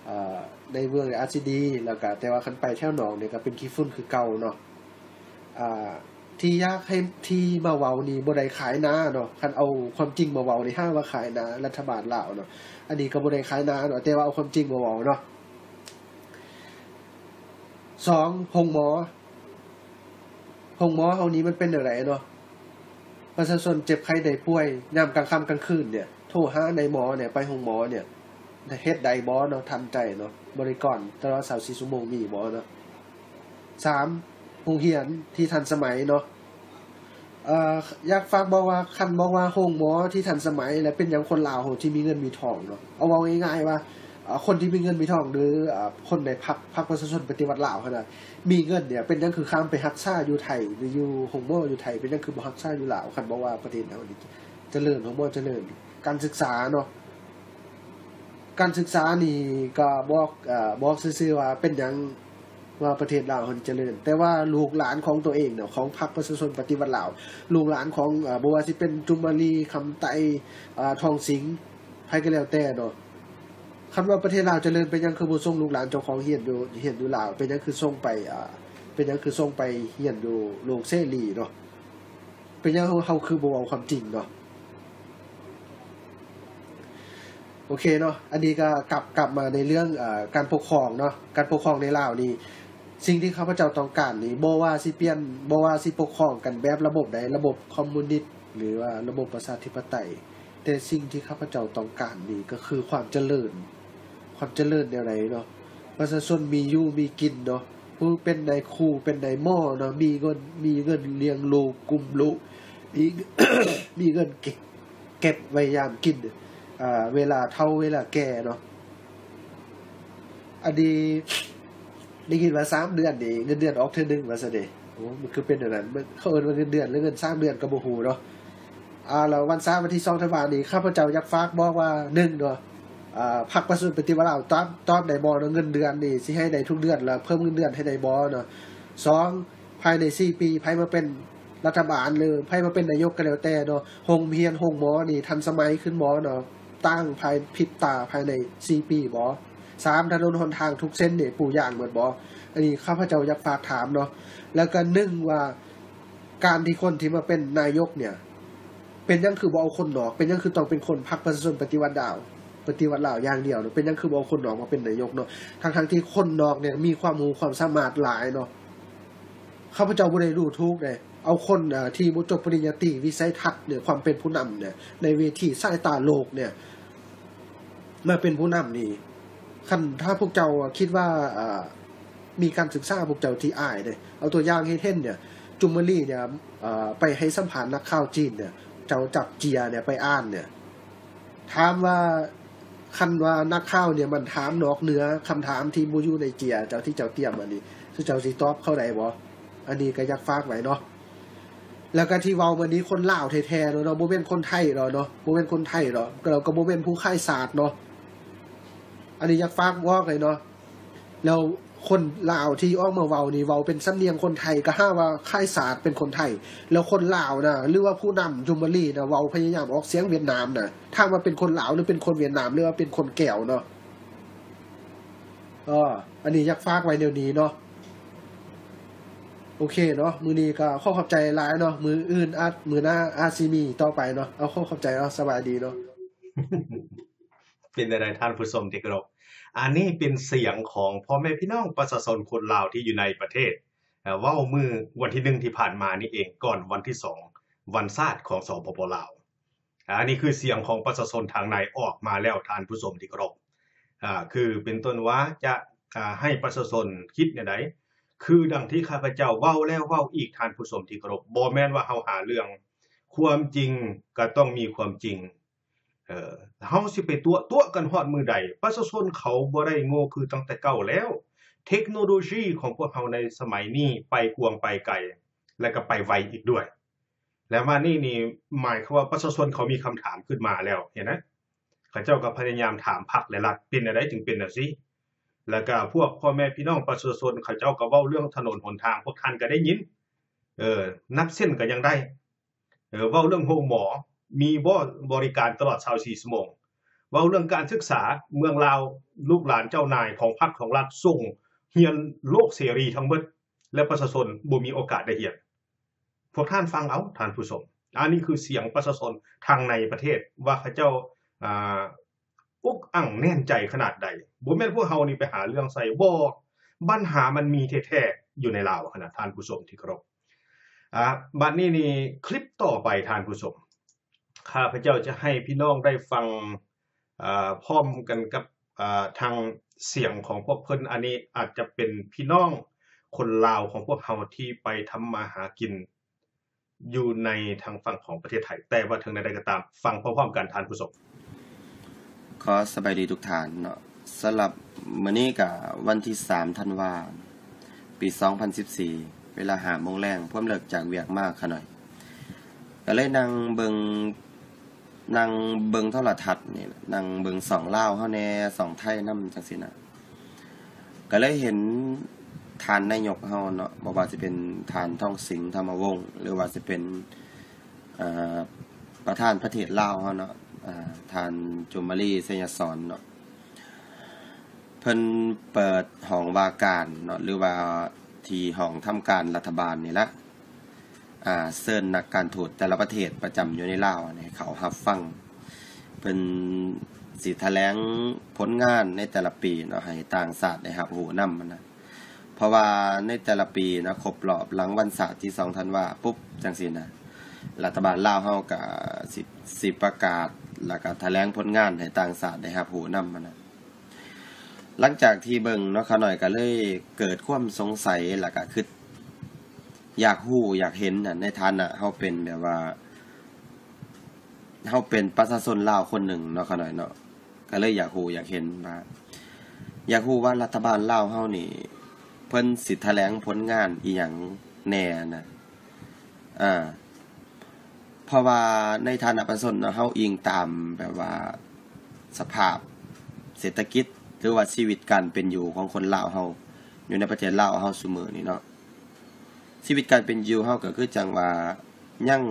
ອ່າ ໃນເມືອງນີ້ອາດຊິດີ, ແລ້ວກະ ແຕ່ວ່າຄັນໄປແຖວນອກນີ້ກໍເປັນຂີ້ຝຸ່ນຄືເກົ່າເນາະ. ອ່າ ທີ່ຢາກໃຫ້ ທີ່ມາເວົ້ານີ້ບໍ່ໄດ້ຂາຍໜາເນາະ, ຄັນເອົາຄວາມຈິງມາເວົ້ານີ້ຫາວ່າຂາຍໜາລັດຖະບານລາວເນາະ, ອັນນີ້ກໍບໍ່ໄດ້ຂາຍໜາເນາະ, ແຕ່ວ່າເອົາຄວາມຈິງມາເວົ້າເນາະ. ສອງ ໂຮງໝໍ ໂຮງໝໍເຮົານີ້ມັນເປັນແນວໃດເນາະ? ປະຊາຊົນເຈັບໄຂ້ໄດ້ປ່ວຍ ຍາມກາງຄ່ຳກາງຄືນເນຍ ໂທຫານາຍໝໍເນຍ ໄປໂຮງໝໍເນຍ ເຮັດໄດ້ບໍ່ເນາະ? ທັນໃຈເນາະ? ບໍລິການຕະຫຼອດຊາວສີ່ຊົ່ວໂມງມີບໍ່ເນາະ? ສາມ ໂຮງຮຽນທີ່ທັນສະໄໝເນາະ. ເອີ ຢາກຝາກບອກວ່າ ຄັນບອກວ່າໂຮງໝໍທີ່ທັນສະໄໝ ແລະ ເປັນຫຍັງຄົນລາວເຮົາທີ່ມີເງິນມີທອງເນາະ, ເອົາເວົ້າງ່າຍໆວ່າ ເອີ ຄົນທີ່ມີເງິນມີທອງ ຫຼື ເອີ ຄົນໃນພັກ ພັກປະຊາຊົນປະຕິວັດລາວຫັ້ນນະ ມີເງິນເນຍ ເປັນຫຍັງຄືຂ້າມໄປຮັກສາຢູ່ໄທ ຫຼື ຢູ່ໂຮງໝໍຢູ່ໄທ? ເປັນຫຍັງຄືບໍ່ຮັກສາຢູ່ລາວ? ຄັນບອກວ່າປະເທດເຮົານີ້ຈະເລີນ ໂຮງໝໍຈະເລີນ, ການສຶກສາເນາະ, ການສຶກສານີ້ກໍບອກ ເອີ ບອກຊື່ໆວ່າເປັນຫຍັງ ວ່າປະເທດລາວເຮົາຈະເລີນ, ແຕ່ວ່າລູກຫຼານຂອງຕົວເອງເນາະ ຂອງພັກປະຊາຊົນປະຕິວັດລາວ, ລູກຫຼານຂອງ ເອີ ບໍ່ວ່າຊິເປັນຈຸມມາລີ, ຄຳໄຕ, ເອີ ທອງສິງ, ໃຜກໍແລ້ວແຕ່ເນາະ. ຄັນວ່າປະເທດລາວຈະເລີນ ເປັນຫຍັງຄືບໍ່ສົ່ງລູກຫຼານເຈົ້າຂອງຮຽນຢູ່ ຮຽນຢູ່ລາວ? ເປັນຫຍັງຄືສົ່ງໄປ ອ່າ ເປັນຫຍັງຄືສົ່ງໄປຮຽນຢູ່ໂລກເສລີເນາະ? ເປັນຫຍັງເຮົາ ເຮົາຄືບໍ່ເວົ້າຄວາມຈິງເນາະ? ໂອເຄເນາະ, ອັນນີ້ກໍກັບ ກັບມາໃນເລື່ອງ ເອີ ການປົກຄອງເນາະ, ການປົກຄອງໃນລາວນີ້ ສິ່ງທີ່ຂ້າພະເຈົ້າຕ້ອງການນີ້ ບໍ່ວ່າຊິປ່ຽນ ບໍ່ວ່າຊິປົກຄອງກັນແບບລະບົບໃດ, ລະບົບຄອມມູນິດ ຫຼືວ່າລະບົບປະຊາທິປະໄຕ, ແຕ່ສິ່ງທີ່ຂ້າພະເຈົ້າຕ້ອງການນີ້ກໍຄືຄວາມຈະເລີນ, ຄວາມຈະເລີນແນວໃດເນາະ? ປະຊາຊົນມີຢູ່ມີກິນເນາະ, ຜູ້ເປັນນາຍຄູ ເປັນນາຍໝໍເນາະ, ມີເງິນ ມີເງິນລ້ຽງລູກ ກຸມລູກ, ມີ ມີເງິນເກັບ ເກັບໄວ້ຍາມກິນ ອ່າ ເວລາເຖົ້າເວລາແກ່ເນາະ. ອັນນີ້ໄດ້ຍິນວ່າສາມເດືອນນີ້ເງິນເດືອນອອກເທື່ອໜຶ່ງວ່າຊັ້ນເດ. ໂອ້ ມັນຄືເປັນແນວນັ້ນ? ມັນ ເຂົາເອີ້ນວ່າເງິນເດືອນ ຫຼືເງິນສາມເດືອນກໍບໍ່ຮູ້ເນາະ. ອ່າ ແລ້ວວັນເສົາວັນທີສອງທັນວານີ້ ຂ້າພະເຈົ້າຢາກຝາກບອກວ່າ ໜຶ່ງເນາະ ອ່າ ພັກປະຊາຊົນປະຕິວັດລາວ ຕອບ ຕອບໄດ້ບໍ່ເນາະ? ເງິນເດືອນນີ້ຊິໃຫ້ໄດ້ທຸກເດືອນ ແລ້ວເພີ່ມເງິນເດືອນໃຫ້ໄດ້ບໍ່ເນາະ? ສອງ ພາຍໃນສີ່ປີ ໃຜມາເປັນລັດຖະບານ ຫຼືໃຜມາເປັນນາຍົກກໍແລ້ວແຕ່ເນາະ, ໂຮງຮຽນໂຮງໝໍນີ້ທັນສະໄໝຂຶ້ນບໍ່ເນາະ? ຕັ້ງພາຍ ພິບຕາພາຍໃນສີ່ປີບໍ່? ສາມ ຖະໜົນຫົນທາງທຸກເສັ້ນນີ້ປູຢາງໝົດບໍ່? ອັນນີ້ຂ້າພະເຈົ້າຢາກຝາກຖາມເນາະ. ແລ້ວກໍໜຶ່ງວ່າ ການທີ່ຄົນທີ່ມາເປັນນາຍົກເນຍ ເປັນຫຍັງຄືບໍ່ເອົາຄົນນອກ? ເປັນຫຍັງຄືຕ້ອງເປັນຄົນພັກປະຊາຊົນປະຕິວັດລາວ ປະຕິວັດລາວຢ່າງດຽວເນາະ? ເປັນຫຍັງຄືບໍ່ເອົາຄົນນອກມາເປັນນາຍົກເນາະ? ທັງໆທີ່ຄົນນອກເນຍມີຄວາມຮູ້ຄວາມສາມາດຫຼາຍເນາະ. ຂ້າພະເຈົ້າບໍ່ໄດ້ດູຖູກເດ້ ເອົາຄົນ ເອີ ທີ່ບໍ່ຈົບປະລິນຍາຕີ ວິໄສທັດເນຍ ຄວາມເປັນຜູ້ນຳເນຍ ໃນເວທີສາຍຕາໂລກເນຍ ມາເປັນຜູ້ນຳນີ້ ຄັນຖ້າພວກເຈົ້າຄິດວ່າ ເອີ ມີການສຶກສາ ພວກເຈົ້າທີ່ອາຍເດ້. ເອົາຕົວຢ່າງເຮັດເຫັນເນຍ ຈຸມມະລີເນຍ ເອີ ໄປໃຫ້ສຳພາດນັກຂ່າວຈີນເນຍ ເຈົ້າຈັບເຈຍເນຍ ໄປອ່ານເນຍ ຖາມວ່າ ຄັນວ່ານັກຂ່າວເນຍມັນຖາມນອກເໜືອຄຳຖາມທີ່ບໍ່ຢູ່ໃນເຈຍເຈົ້າ ທີ່ເຈົ້າຕຽມອັນນີ້ ເຈົ້າຊິຕອບເຂົາໄດ້ບໍ່? ອັນນີ້ກໍຢາກຝາກໄວ້ເນາະ. ແລ້ວກໍທີ່ເວົ້າມານີ້ ຄົນລາວແທ້ໆເນາະ ບໍ່ແມ່ນຄົນໄທດອກເນາະ, ບໍ່ແມ່ນຄົນໄທດອກ ແລ້ວກໍບໍ່ແມ່ນຜູ້ຂາຍຊາດເນາະ. ອັນນີ້ຢາກຝາກບອກເລີຍເນາະ. ແລ້ວຄົນລາວທີ່ອອກມາເວົ້ານີ້ ເວົ້າເປັນສຳນຽງຄົນໄທ ກໍຫາວ່າຂາຍຊາດເປັນຄົນໄທ. ແລ້ວຄົນລາວນະ ຫຼືວ່າຜູ້ນຳຈຸມມະລີນະ ເວົ້າພະຍາຍາມອອກສຽງຫວຽດນາມນະ, ຖາມວ່າເປັນຄົນລາວ ຫຼືເປັນຄົນຫວຽດນາມ ຫຼືວ່າເປັນຄົນແກວເນາະ. ເອີ ອັນນີ້ຢາກຝາກໄວ້ແນວນີ້ເນາະ. ໂອເຄເນາະ, ມື້ນີ້ກໍຂໍຂອບໃຈຫຼາຍເນາະ, ມື້ອື່ນອາດ ມື້ໜ້າອາດຊິມີຕໍ່ໄປເນາະ. ເອົາ ຂໍຂອບໃຈເນາະ, ສະບາຍດີເນາະ. ເປັນຈັ່ງໃດທ່ານຜູ້ຊົມທີ່ເຄົາລົບ? ອັນນີ້ເປັນສຽງຂອງພໍ່ແມ່ພີ່ນ້ອງປະຊາຊົນຄົນລາວທີ່ຢູ່ໃນປະເທດ ເວົ້າມື້ວັນທີໜຶ່ງທີ່ຜ່ານມານີ້ເອງ ກ່ອນວັນທີສອງ ວັນຊາດຂອງ ສປປ ລາວ. ອັນນີ້ຄືສຽງຂອງປະຊາຊົນທາງໃນອອກມາແລ້ວ ທ່ານຜູ້ຊົມທີ່ເຄົາລົບ. ອ່າ ຄືເປັນຕົ້ນວ່າຈະ ອ່າ ໃຫ້ປະຊາຊົນຄິດແນວໃດ? ຄືດັ່ງທີ່ຂ້າພະເຈົ້າເວົ້າແລ້ວເວົ້າອີກ ທ່ານຜູ້ຊົມທີ່ເຄົາລົບ, ບໍ່ແມ່ນວ່າເຮົາຫາເລື່ອງ, ຄວາມຈິງກໍຕ້ອງມີຄວາມຈິງ. ເອີ ເຮົາຊິໄປຕົວະ ຕົວະກັນຮອດມື້ໃດ? ປະຊາຊົນເຂົາບໍ່ໄດ້ໂງ່ຄືຕັ້ງແຕ່ເກົ່າແລ້ວ. ເທັກໂນໂລຊີຂອງພວກເຮົາໃນສະໄໝນີ້ໄປກວ້າງໄປໄກ ແລະກໍໄປໄວອີກດ້ວຍ. ແລ້ວມານີ້ນີ້ ໝາຍຄວາມວ່າປະຊາຊົນເຂົາມີຄຳຖາມຂຶ້ນມາແລ້ວ ເຫັນນະ? ເຂົາເຈົ້າກໍພະຍາຍາມຖາມພັກ ແລະ ລັດ ເປັນແນວໃດຈຶ່ງເປັນແນວຊີ້? ແລ້ວກໍພວກພໍ່ແມ່ພີ່ນ້ອງປະຊາຊົນ ເຂົາເຈົ້າກໍເວົ້າເລື່ອງຖະໜົນຫົນທາງ ພວກທ່ານກໍໄດ້ຍິນ ເອີ ນັບເສັ້ນກໍຍັງໄດ້ ເອີ ເວົ້າເລື່ອງໂຮງໝໍ ມີບໍ່ບໍລິການຕະຫຼອດຊາວສີ່ຊົ່ວໂມງ? ເວົ້າເລື່ອງການສຶກສາ ເມືອງລາວ ລູກຫຼານເຈົ້ານາຍຂອງພັກຂອງລັດ ສົ່ງຮຽນໂລກເສລີທັງເບິດ ແລະ ປະຊາຊົນບໍ່ມີໂອກາດໄດ້ຮຽນ. ພວກທ່ານຟັງເອົາ ທ່ານຜູ້ຊົມ, ອັນນີ້ຄືສຽງປະຊາຊົນທາງໃນປະເທດ ວ່າເຂົາເຈົ້າ ອ່າ ອຸກອັ່ງແໜ້ນໃຈຂະໜາດໃດ. ບໍ່ແມ່ນພວກເຮົານີ້ໄປຫາເລື່ອງໃສ່ ບໍ່, ບັນຫາມັນມີແທ້ໆຢູ່ໃນລາວຫັ້ນນະ ທ່ານຜູ້ຊົມທີ່ເຄົາລົບ. ອ່າ ບັດນີ້ນີ້ ຄລິບຕໍ່ໄປ ທ່ານຜູ້ຊົມ ຂ້າພະເຈົ້າຈະໃຫ້ພີ່ນ້ອງໄດ້ຟັງ ເອີ ພ້ອມກັນກັບ ເອີ ທາງສຽງຂອງພວກເພິ່ນ. ອັນນີ້ອາດຈະເປັນພີ່ນ້ອງຄົນລາວຂອງພວກເຮົາທີ່ໄປທຳມາຫາກິນຢູ່ໃນທາງຝັ່ງຂອງປະເທດໄທ, ແຕ່ວ່າເຖິງແນວໃດກໍຕາມ ຟັງພ້ອມໆກັນ ທ່ານຜູ້ຊົມ. ຂໍສະບາຍດີທຸກທ່ານເນາະ. ສຳລັບມື້ນີ້ກະວັນທີສາມທັນວາ ປີສອງພັນສິບສີ່ ເວລາຫ້າໂມງແລງ ພວມເລີກຈາກວຽກມາຂະໜ້ອຍ ກໍເລີຍນັ່ງເບິ່ງ ນັ່ງເບິ່ງໂທລະທັດນີ້ແຫຼະ, ນັ່ງເບິ່ງຊ່ອງລາວເຮົາແດ່ ຊ່ອງໄທນຳ ຈັ່ງຊີ້ນະ. ກໍເລີຍເຫັນທ່ານນາຍົກເຮົາເນາະ, ບໍ່ວ່າຊິເປັນທ່ານ ທອງສິງ ທຳມະວົງ ຫຼືວ່າຊິເປັນ ເອີ ປະທານປະເທດລາວເຮົາເນາະ, ອ່າ ທ່ານ ຈຸມມະລີ ໄຊຍະສອນເນາະ ເພິ່ນເປີດຫ້ອງວ່າການເນາະ ຫຼືວ່າທີ່ຫ້ອງທຳການລັດຖະບານນີ້ລະ ອ່າ ເຊີນນັກການທູດແຕ່ລະປະເທດປະຈຳຢູ່ໃນລາວໃຫ້ເຂົ້າຮັບຟັງ. ເພິ່ນຊິຖະແຫຼງຜົນງານໃນແຕ່ລະປີເນາະ ໃຫ້ຕ່າງຊາດໄດ້ຮັບຮູ້ນຳຫັ້ນນະ. ເພາະວ່າໃນແຕ່ລະປີເນາະ ຄົບລອບຫຼັງວັນຊາດທີສອງທັນວາປຸບຈັ່ງຊີ້ນະ ລັດຖະບານລາວເຮົາກະຊິ ຊິປະກາດ ແລ້ວກະຖະແຫຼງຜົນງານໃຫ້ຕ່າງຊາດໄດ້ຮັບຮູ້ນຳຫັ້ນນະ. ຫຼັງຈາກທີ່ເບິ່ງເນາະ ຂ້ານ້ອຍກະເລີຍເກີດຄວາມສົງໄສ ແລ້ວກະຄິດຢາກຮູ້ຢາກເຫັນນະ ໃນຖານະເຮົາເປັນແບບວ່າ ເຮົາເປັນປະຊາຊົນລາວຄົນໜຶ່ງເນາະ ຂ້ານ້ອຍເນາະ ກະເລີຍຢາກຮູ້ຢາກເຫັນວ່າ ຢາກຮູ້ວ່າລັດຖະບານລາວເຮົານີ້ ເພິ່ນຊິຖະແຫຼງຜົນງານອີ່ຫຍັງແດ່ນະ. ອ່າ ເພາະວ່າໃນຖານະປະຊາຊົນເນາະ ເຮົາອີງຕາມແບບວ່າສະພາບເສດຖະກິດ ຫຼືວ່າຊີວິດການເປັນຢູ່ຂອງຄົນລາວເຮົາ ຢູ່ໃນປະເທດລາວເຮົາຊຸມື້ນີ້ເນາະ ຊີວິດການເປັນຢູ່ເຮົາກະຄືຈັ່ງວ່າຍັງ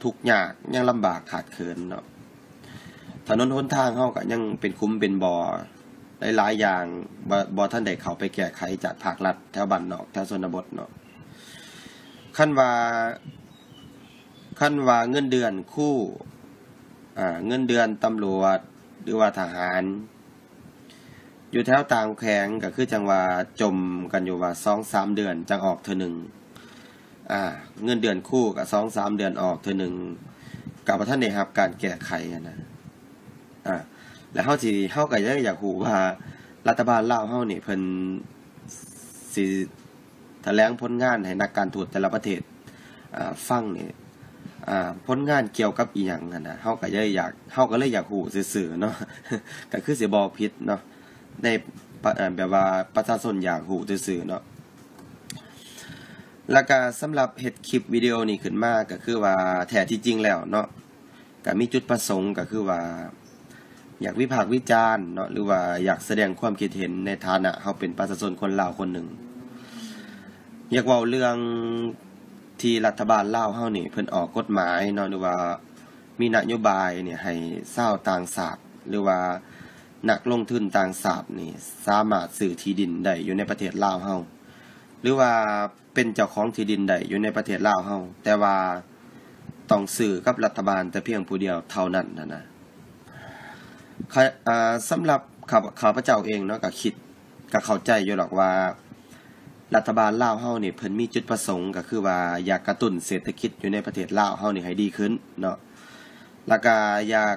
ທຸກຍາກ ຍັງລຳບາກຂາດເຂີນເນາະ. ຖະໜົນຫົນທາງເຮົາກະຍັງເປັນຂຸມເປັນບໍ່ ຫຼາຍໆຢ່າງ ບໍ່ ບໍ່ທັນໄດ້ເຂົ້າໄປແກ້ໄຂຈາກພາກລັດແຖວບ້ານນອກ ແຖວຊົນນະບົດເນາະ. ຄັນວ່າ ຄັນວ່າເງິນເດືອນຄູ ອ່າ ເງິນເດືອນຕຳຫຼວດ ຫຼືວ່າທະຫານ ຢູ່ແຖວຕ່າງແຂວງກະຄືຈັ່ງວ່າຈົ່ມກັນຢູ່ວ່າສອງສາມເດືອນຈັ່ງອອກເທື່ອໜຶ່ງ. ອ່າ ເງິນເດືອນຄູກະສອງສາມເດືອນອອກເທື່ອໜຶ່ງ ກະບໍ່ທັນໄດ້ຮັບການແກ້ໄຂຫັ້ນນະ. ອ່າ ແລ້ວເຮົາຊິ ເຮົາກະເລີຍຢາກຮູ້ວ່າລັດຖະບານລາວເຮົານີ້ເພິ່ນຊິ ຖະແຫຼງຜົນງານໃຫ້ນັກການທູດແຕ່ລະປະເທດ ອ່າ ຟັງນີ້ ອ່າ ຜົນງານກ່ຽວກັບອີ່ຫຍັງຫັ້ນນະ ເຮົາກະເລີຍຢາກ ເຮົາກະເລີຍຢາກຮູ້ຊື່ໆເນາະ ກະຄືຊິບໍ່ຜິດເນາະ ໃນ ປະ ເອີ່ ແບບວ່າປະຊາຊົນຢາກຮູ້ຊື່ໆເນາະ. ແລ້ວກະສຳລັບເຮັດຄລິບວິດີໂອນີ້ຂຶ້ນມາ ກະຄືວ່າແທ້ທີ່ຈິງແລ້ວເນາະ ກະມີຈຸດປະສົງກະຄືວ່າ ຢາກວິພາກວິຈານເນາະ ຫຼືວ່າຢາກສະແດງຄວາມຄິດເຫັນໃນຖານະເຮົາເປັນປະຊາຊົນຄົນລາວຄົນໜຶ່ງ. ຢາກເວົ້າເລື່ອງທີ່ລັດຖະບານລາວເຮົານີ້ເພິ່ນອອກກົດໝາຍເນາະ ຫຼືວ່າມີນະໂຍບາຍນີ້ໃຫ້ຊາວຕ່າງຊາດ ຫຼືວ່ານັກລົງທຶນຕ່າງຊາດນີ້ສາມາດຊື້ທີ່ດິນໄດ້ຢູ່ໃນປະເທດລາວເຮົາ ຫຼືວ່າ ເປັນເຈົ້າຂອງທີ່ດິນໄດ້ຢູ່ໃນປະເທດລາວເຮົາ ແຕ່ວ່າຕ້ອງຊື້ກັບລັດຖະບານແຕ່ພຽງຜູ້ດຽວເທົ່ານັ້ນຫັ້ນນະ. ຂ້າ ເອີ່ ສຳລັບຂ້າ ຂ້າພະເຈົ້າເອງເນາະ ກະຄິດ ກະເຂົ້າໃຈຢູ່ດອກວ່າ ລັດຖະບານລາວເຮົານີ້ເພິ່ນມີຈຸດປະສົງ ກະຄືວ່າຢາກກະຕຸ້ນເສດຖະກິດຢູ່ໃນປະເທດລາວເຮົານີ້ໃຫ້ດີຂຶ້ນເນາະ ແລ້ວກະຢາກ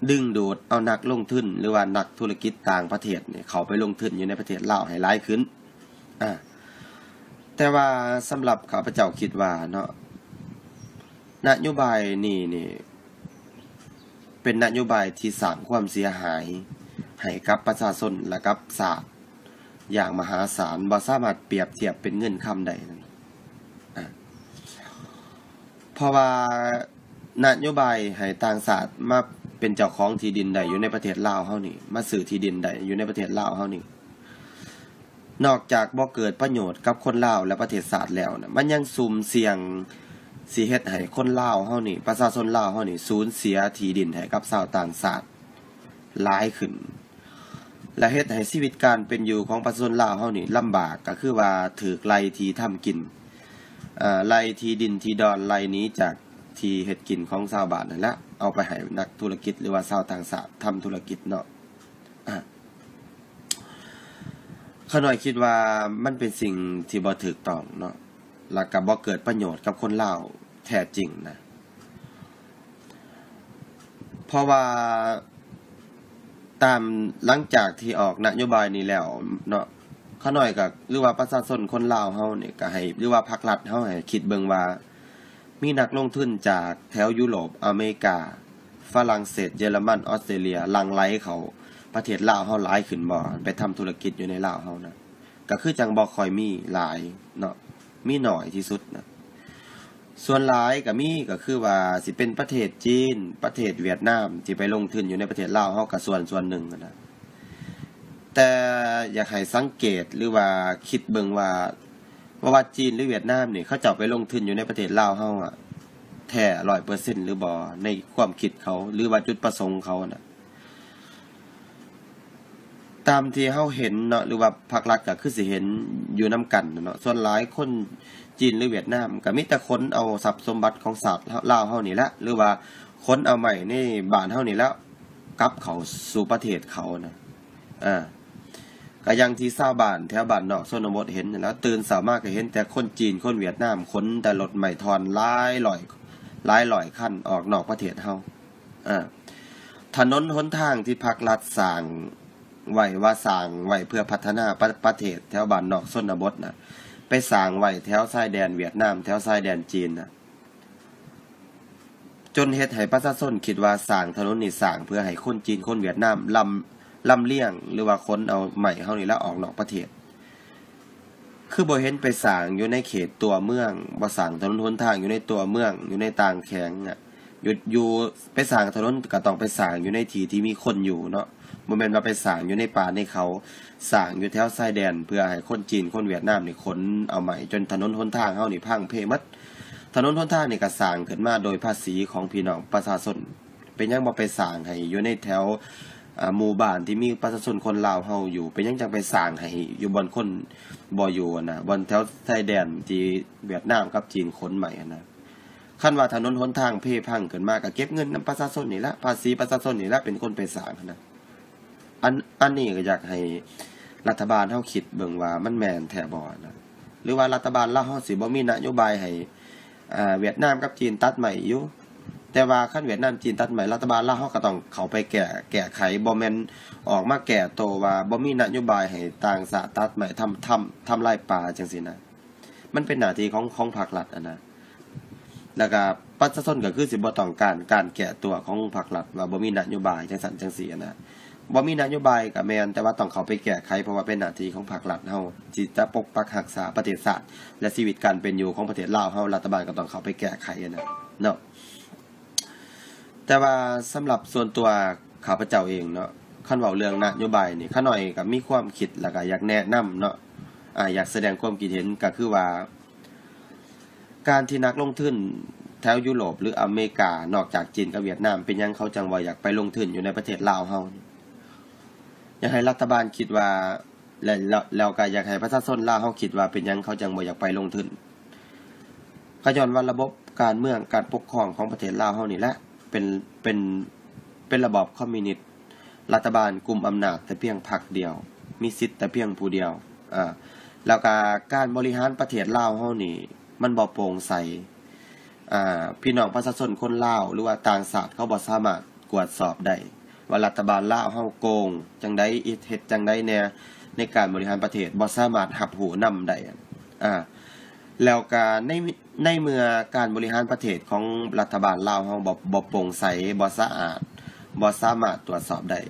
ດຶງດູດເອົານັກລົງທຶນ ຫຼືວ່ານັກທຸລະກິດຕ່າງປະເທດນີ້ ເຂົ້າໄປລົງທຶນຢູ່ໃນປະເທດລາວໃຫ້ຫຼາຍຂຶ້ນ. ອາ ແຕ່ວ່າສຳລັບຂ້າພະເຈົ້າຄິດວ່າເນາະ ນະໂຍບາຍນີ້ນີ້ ເປັນນະໂຍບາຍທີ່ສ້າງຄວາມເສຍຫາຍໃຫ້ກັບປະຊາຊົນ ແລະ ກັບຊາດຢ່າງມະຫາສານ ບໍ່ສາມາດປຽບທຽບເປັນເງິນຄຳໄດ້. ອາ ເພາະວ່າ ນະໂຍບາຍໃຫ້ຕ່າງຊາດມາເປັນເຈົ້າຂອງທີ່ດິນໄດ້ຢູ່ໃນປະເທດລາວເຮົານີ້ ມາຊື້ທີ່ດິນໄດ້ຢູ່ໃນປະເທດລາວເຮົານີ້ ນອກຈາກບໍ່ເກີດປະໂຫຍດກັບຄົນລາວ ແລະ ປະເທດຊາດແລ້ວນະ ມັນຍັງສຸ່ມສ່ຽງຊິເຮັດໃຫ້ຄົນລາວເຮົານີ້ ປະຊາຊົນລາວເຮົານີ້ ສູນເສຍທີ່ດິນໃຫ້ກັບຊາວຕ່າງຊາດຫຼາຍຂຶ້ນ. ແລະ ເຮັດໃຫ້ຊີວິດການເປັນຢູ່ຂອງປະຊາຊົນລາວເຮົານີ້ລຳບາກ ກະຄືວ່າຖືກໄລ່ທີ່ທຳກິນ ເອີ່ ໄລ່ທີ່ດິນທີ່ດອນ ໄລ່ໜີຈາກທີ່ເຮັດກິນຂອງຊາວບ້ານຫັ້ນລະ ເອົາໄປໃຫ້ນັກທຸລະກິດ ຫຼືວ່າຊາວຕ່າງຊາດທຳທຸລະກິດເນາະ. ອາ ຂ້ານ້ອຍຄິດວ່າມັນເປັນສິ່ງທີ່ບໍ່ຖືກຕ້ອງເນາະ ແລະ ກະບໍ່ເກີດປະໂຫຍດກັບຄົນລາວແທ້ຈິງນະ. ເພາະວ່າຕາມ ຫຼັງຈາກທີ່ອອກນະໂຍບາຍນີ້ແລ້ວເນາະ ຂ້ານ້ອຍກະ ຫຼືວ່າປະຊາຊົນຄົນລາວເຮົານີ້ກະໃຫ້ ຫຼືວ່າພັກລັດເຮົາໃຫ້ຄິດເບິ່ງວ່າ ມີນັກລົງທຶນຈາກແຖວຢູໂຣບ, ອາເມລິກາ, ຝຣັ່ງເສດ, ເຢຍລະມັນ, ອອສເຕຣເລຍ ຫຼັ່ງໄຫຼເຂົ້າປະເທດລາວເຮົາຫຼາຍຂຶ້ນບໍ່? ໄປທຳທຸລະກິດຢູ່ໃນລາວເຮົານະ ກະຄືຈັ່ງບໍ່ຄ່ອຍມີຫຼາຍເນາະ ມີໜ້ອຍທີ່ສຸດນະ. ສ່ວນຫຼາຍກະມີ ກະຄືວ່າຊິເປັນປະເທດຈີນ ປະເທດຫວຽດນາມ ທີ່ໄປລົງທຶນຢູ່ໃນປະເທດລາວເຮົາ ກະສ່ວນ ສ່ວນໜຶ່ງຫັ້ນນະ. ແຕ່ຢາກໃຫ້ສັງເກດ ຫຼືວ່າຄິດເບິ່ງວ່າ ບໍ່ວ່າຈີນ ຫຼືຫວຽດນາມນີ້ ເຂົາເຈົ້າໄປລົງທຶນຢູ່ໃນປະເທດລາວເຮົາອະ ແທ້ຮ້ອຍເປີເຊັນຫຼືບໍ່ ໃນຄວາມຄິດເຂົາ ຫຼືວ່າຈຸດປະສົງເຂົານະ. ຕາມທີ່ເຮົາເຫັນເນາະ ຫຼືວ່າພາກລັດກໍຄືຊິເຫັນຢູ່ນຳກັນເນາະ, ສ່ວນຫຼາຍຄົນຈີນ ຫຼືຫວຽດນາມ ກໍມີແຕ່ຂົນເອົາຊັບສົມບັດຂອງຊາດລາວເຮົານີ້ແຫຼະ ຫຼືວ່າຂົນເອົາໄມ້ໃນບ້ານເຮົານີ້ແຫຼະ ກັບເຂົ້າສູ່ປະເທດເຂົານະ. ອາ ກໍຢ່າງທີ່ຊາວບ້ານແຖວບ້ານນອກຊົນນະບົດເຫັນນັ້ນແຫຼະ, ຕື່ນເຊົ້າມາກໍເຫັນແຕ່ຄົນຈີນ ຄົນຫວຽດນາມ ຂົນແຕ່ລົດໄມ້ທ່ອນຫຼາຍຮ້ອຍ ຫຼາຍຮ້ອຍຄັນອອກນອກປະເທດເຮົາ. ອາ ຖະໜົນຫົນທາງທີ່ພັກລັດສ້າງໄວ້ ວ່າສ້າງໄວ້ເພື່ອພັດທະນາປະ ປະເທດແຖວບ້ານນອກຊົນນະບົດນະ ໄປສ້າງໄວ້ແຖວຊາຍແດນຫວຽດນາມ ແຖວຊາຍແດນຈີນນະ. ຈົນເຮັດໃຫ້ປະຊາຊົນຄິດວ່າສ້າງຖະໜົນນີ້ສ້າງເພື່ອໃຫ້ຄົນຈີນ ຄົນຫວຽດນາມລຳ ລຳລຽງ ຫຼືວ່າຂົນເອົາໄມ້ເຮົານີ້ລະອອກນອກປະເທດ. ຄືບໍ່ເຫັນໄປສ້າງຢູ່ໃນເຂດຕົວເມືອງ, ບໍ່ສ້າງຖະໜົນຫົນທາງຢູ່ໃນຕົວເມືອງ, ຢູ່ໃນຕ່າງແຂວງນະ. ຢູ່ ຢູ່ ໄປສ້າງຖະໜົນກໍຕ້ອງໄປສ້າງຢູ່ໃນທີ່ທີ່ມີຄົນຢູ່ເນາະ, ບໍ່ແມ່ນວ່າໄປສ້າງຢູ່ໃນປ່າໃນເຂົາ, ສ້າງຢູ່ແຖວຊາຍແດນ ເພື່ອໃຫ້ຄົນຈີນ ຄົນຫວຽດນາມນີ້ຂົນເອົາໄມ້ ຈົນຖະໜົນຫົນທາງເຮົານີ້ພັງເພໝົດ. ຖະໜົນຫົນທາງນີ້ກໍສ້າງຂຶ້ນມາໂດຍພາສີຂອງພີ່ນ້ອງປະຊາຊົນ. ເປັນຫຍັງບໍ່ໄປສ້າງໃຫ້ຢູ່ໃນແຖວ ອາ ໝູ່ບ້ານທີ່ມີປະຊາຊົນຄົນລາວເຮົາຢູ່? ເປັນຫຍັງຈັ່ງໄປສ້າງໃຫ້ຢູ່ບ່ອນຄົນບໍ່ຢູ່ຫັ້ນນະ, ບ່ອນແຖວຊາຍແດນທີ່ຫວຽດນາມກັບຈີນຂົນໄມ້ຫັ້ນນະ? ຄັນວ່າຖະໜົນຫົນທາງເພພັງຂຶ້ນມາ ກໍເກັບເງິນນຳປະຊາຊົນນີ້ລະ, ພາສີປະຊາຊົນນີ້ລະເປັນຄົນໄປສ້າງຫັ້ນນະ. ອັນ ອັນນີ້ກໍຢາກໃຫ້ລັດຖະບານເຮົາຄິດເບິ່ງວ່າມັນແມ່ນແທ້ບໍ່ນະ, ຫຼືວ່າລັດຖະບານລາວເຮົາຊິບໍ່ມີນະໂຍບາຍໃຫ້ ອາ ຫວຽດນາມກັບຈີນຕັດໄມ້ຢູ່? ແຕ່ວ່າຄັນຫວຽດນາມ ຈີນຕັດໄມ້ ລັດຖະບານລາວເຮົາກໍຕ້ອງເຂົ້າໄປແກ້ ແກ້ໄຂ, ບໍ່ແມ່ນອອກມາແກ້ໂຕວ່າບໍ່ມີນະໂຍບາຍໃຫ້ຕ່າງຊາດຕັດໄມ້ ທຳ ທຳ ທຳລາຍປ່າຈັ່ງຊີ້ນະ. ມັນເປັນໜ້າທີ່ຂອງ ຂອງພາກລັດຫັ້ນນະ. ແລ້ວກໍປະຊາຊົນກໍຄືຊິບໍ່ຕ້ອງການການແກ້ຕົວຂອງພາກລັດ ວ່າບໍ່ມີນະໂຍບາຍຈັ່ງຊັ້ນຈັ່ງຊີ້ຫັ້ນນະ. ບໍ່ມີນະໂຍບາຍກໍແມ່ນ, ແຕ່ວ່າຕ້ອງເຂົ້າໄປແກ້ໄຂ ເພາະວ່າເປັນໜ້າທີ່ຂອງພາກລັດເຮົາ ທີ່ຈະປົກປັກຮັກສາປະເທດຊາດ ແລະ ຊີວິດການເປັນຢູ່ຂອງປະເທດລາວເຮົາ. ລັດຖະບານກໍຕ້ອງເຂົ້າໄປແກ້ໄຂຫັ້ນນະເນາະ. ແຕ່ວ່າສຳລັບສ່ວນຕົວຂ້າພະເຈົ້າເອງເນາະ, ຄັນເວົ້າເລື່ອງນະໂຍບາຍນີ້ ຂ້ານ້ອຍກໍມີຄວາມຄິດ ແລ້ວກໍຢາກແນະນຳເນາະ, ອາ ຢາກສະແດງຄວາມຄິດເຫັນ ກໍຄືວ່າ ການທີ່ນັກລົງທຶນແຖວຢູໂຣບ ຫຼື ອາເມລິກາ ນອກຈາກຈີນກັບຫວຽດນາມ ເປັນຫຍັງເຂົາຈັ່ງບໍ່ຢາກໄປລົງທຶນຢູ່ໃນປະເທດລາວເຮົາ? ຢາກໃຫ້ລັດຖະບານຄິດວ່າ ແລະ ແລ້ວ ແລ້ວກໍຢາກໃຫ້ປະຊາຊົນລາວເຮົາຄິດວ່າ ເປັນຫຍັງເຂົາຈັ່ງບໍ່ຢາກໄປລົງທຶນ? ກໍຍ້ອນວ່າລະບົບການເມືອງ ການປົກຄອງຂອງປະເທດລາວເຮົານີ້ແຫຼະ ເປັນ ເປັນ ເປັນລະບອບຄອມມິວນິດ, ລັດຖະບານກຸມອຳນາດແຕ່ພຽງພັກດຽວ, ມີສິດແຕ່ພຽງຜູ້ດຽວ, ອາ ແລ້ວກໍການບໍລິຫານປະເທດລາວເຮົານີ້ ມັນບໍ່ໂປ່ງໃສ. ອາ ພີ່ນ້ອງປະຊາຊົນຄົນລາວ ຫຼືວ່າຕ່າງຊາດ ເຂົາບໍ່ສາມາດກວດສອບໄດ້ວ່າລັດຖະບານລາວເຮົາໂກງຈັ່ງໃດ, ເຮັດ ເຮັດຈັ່ງໃດແດ່ໃນການບໍລິຫານປະເທດ, ບໍ່ສາມາດຮັບຮູ້ນຳໄດ້. ອາ ແລ້ວກະໃນ ໃນເມື່ອການບໍລິຫານປະເທດຂອງລັດຖະບານລາວເຮົາບໍ່ ບໍ່ໂປ່ງໃສ, ບໍ່ສະອາດ, ບໍ່ສາມາດຕວດສອບໄດ້,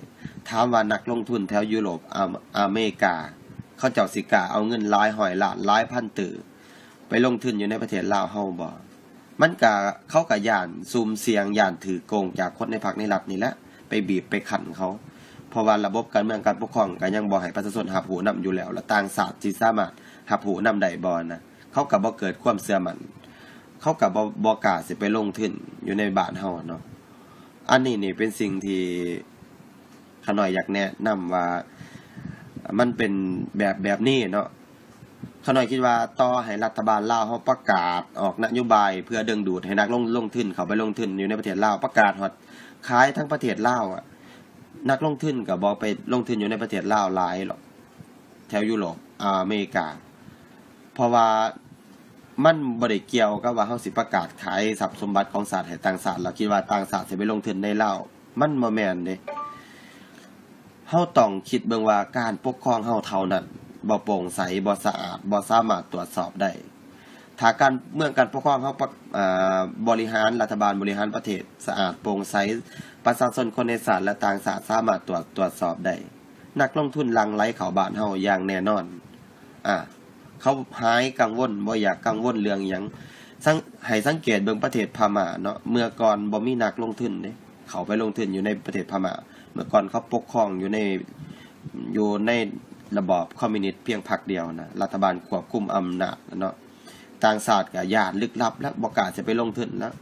ຖາມວ່ານັກລົງທຶນແຖວຢູໂຣບ, ອາ ອາເມລິກາ ເຂົາເຈົ້າຊິກ້າເອົາເງິນຫຼາຍຮ້ອຍລ້ານ, ຫຼາຍພັນຕື້ ໄປລົງທຶນຢູ່ໃນປະເທດລາວເຮົາບໍ່? ມັນກະ ເຂົາກະຢ້ານສຸ່ມສ່ຽງ, ຢ້ານຖືກໂກງຈາກຄົນໃນພັກໃນລັດນີ້ແຫຼະ ໄປບີບໄປຄັ້ນເຂົາ, ເພາະວ່າລະບົບການເມືອງການປົກຄອງກະຍັງບໍ່ໃຫ້ປະຊາຊົນຮັບຮູ້ນຳຢູ່ແລ້ວ, ແລ້ວຕ່າງຊາດຊິສາມາດຮັບຮູ້ນຳໄດ້ບໍ່ນະ? ເຂົາກະບໍ່ເກີດຄວາມເຊື່ອໝັ້ນ, ເຂົາກະບໍ່ ບໍ່ກ້າຊິໄປລົງທຶນຢູ່ໃນບ້ານເຮົາເນາະ. ອັນນີ້ນີ້ເປັນສິ່ງທີ່ ຂ້ານ້ອຍຢາກແນະນຳວ່າມັນເປັນແບບ ແບບນີ້ເນາະ. ຂ້ານ້ອຍຄິດວ່າຕໍ່ໃຫ້ລັດຖະບານລາວເຮົາປະກາດອອກນະໂຍບາຍເພື່ອດຶງດູດໃຫ້ນັກລົງ ລົງທຶນເຂົ້າໄປລົງທຶນຢູ່ໃນປະເທດລາວ, ປະກາດຮອດຂາຍທັງປະເທດລາວອະ, ນັກລົງທຶນກໍບໍ່ໄປລົງທຶນຢູ່ໃນປະເທດລາວຫຼາຍຫຼອກ ແຖວຢູໂຣບ, ອາເມລິກາ, ເພາະວ່າ ມັນບໍ່ໄດ້ກ່ຽວກັບວ່າເຮົາຊິປະກາດຂາຍຊັບສົມບັດຂອງຊາດໃຫ້ຕ່າງຊາດ ແລ້ວຄິດວ່າຕ່າງຊາດຊິໄປລົງທຶນໃນລາວ, ມັນບໍ່ແມ່ນເດ້. ເຮົາຕ້ອງຄິດເບິ່ງວ່າການປົກຄອງເຮົາເທົ່ານັ້ນ ບໍ່ໂປ່ງໃສ, ບໍ່ສະອາດ, ບໍ່ສາມາດຕວດສອບໄດ້. ຖ້າການເມືອງການປົກຄອງເຮົາປະ ອາ ບໍລິຫານ, ລັດຖະບານບໍລິຫານປະເທດສະອາດ, ໂປ່ງໃສ, ປະຊາຊົນຄົນໃນຊາດ ແລະ ຕ່າງຊາດສາມາດຕວດ ຕວດສອບໄດ້, ນັກລົງທຶນຫຼັ່ງໄຫຼເຂົ້າບ້ານເຮົາຢ່າງແນ່ນອນ. ອາ ເຂົາຫາຍກັງວົນ, ບໍ່ຢາກກັງວົນເລື່ອງຫຍັງ. ສັງ ໃຫ້ສັງເກດເບິ່ງປະເທດພະມ້າເນາະ, ເມື່ອກ່ອນບໍ່ມີນັກລົງທຶນເດ້ ເຂົ້າໄປລົງທຶນຢູ່ໃນປະເທດພະມ້າ. ເມື່ອກ່ອນເຂົາປົກຄອງຢູ່ໃນ ຢູ່ໃນລະບອບຄອມມິວນິດພຽງພັກດຽວນະ, ລັດຖະບານຄວບຄຸມອຳນາດເນາະ, ຕ່າງຊາດກໍຢ້ານລຶກລັບແລ້ວ, ບໍ່ກ້າຊິໄປລົງທຶນແລ້ວ.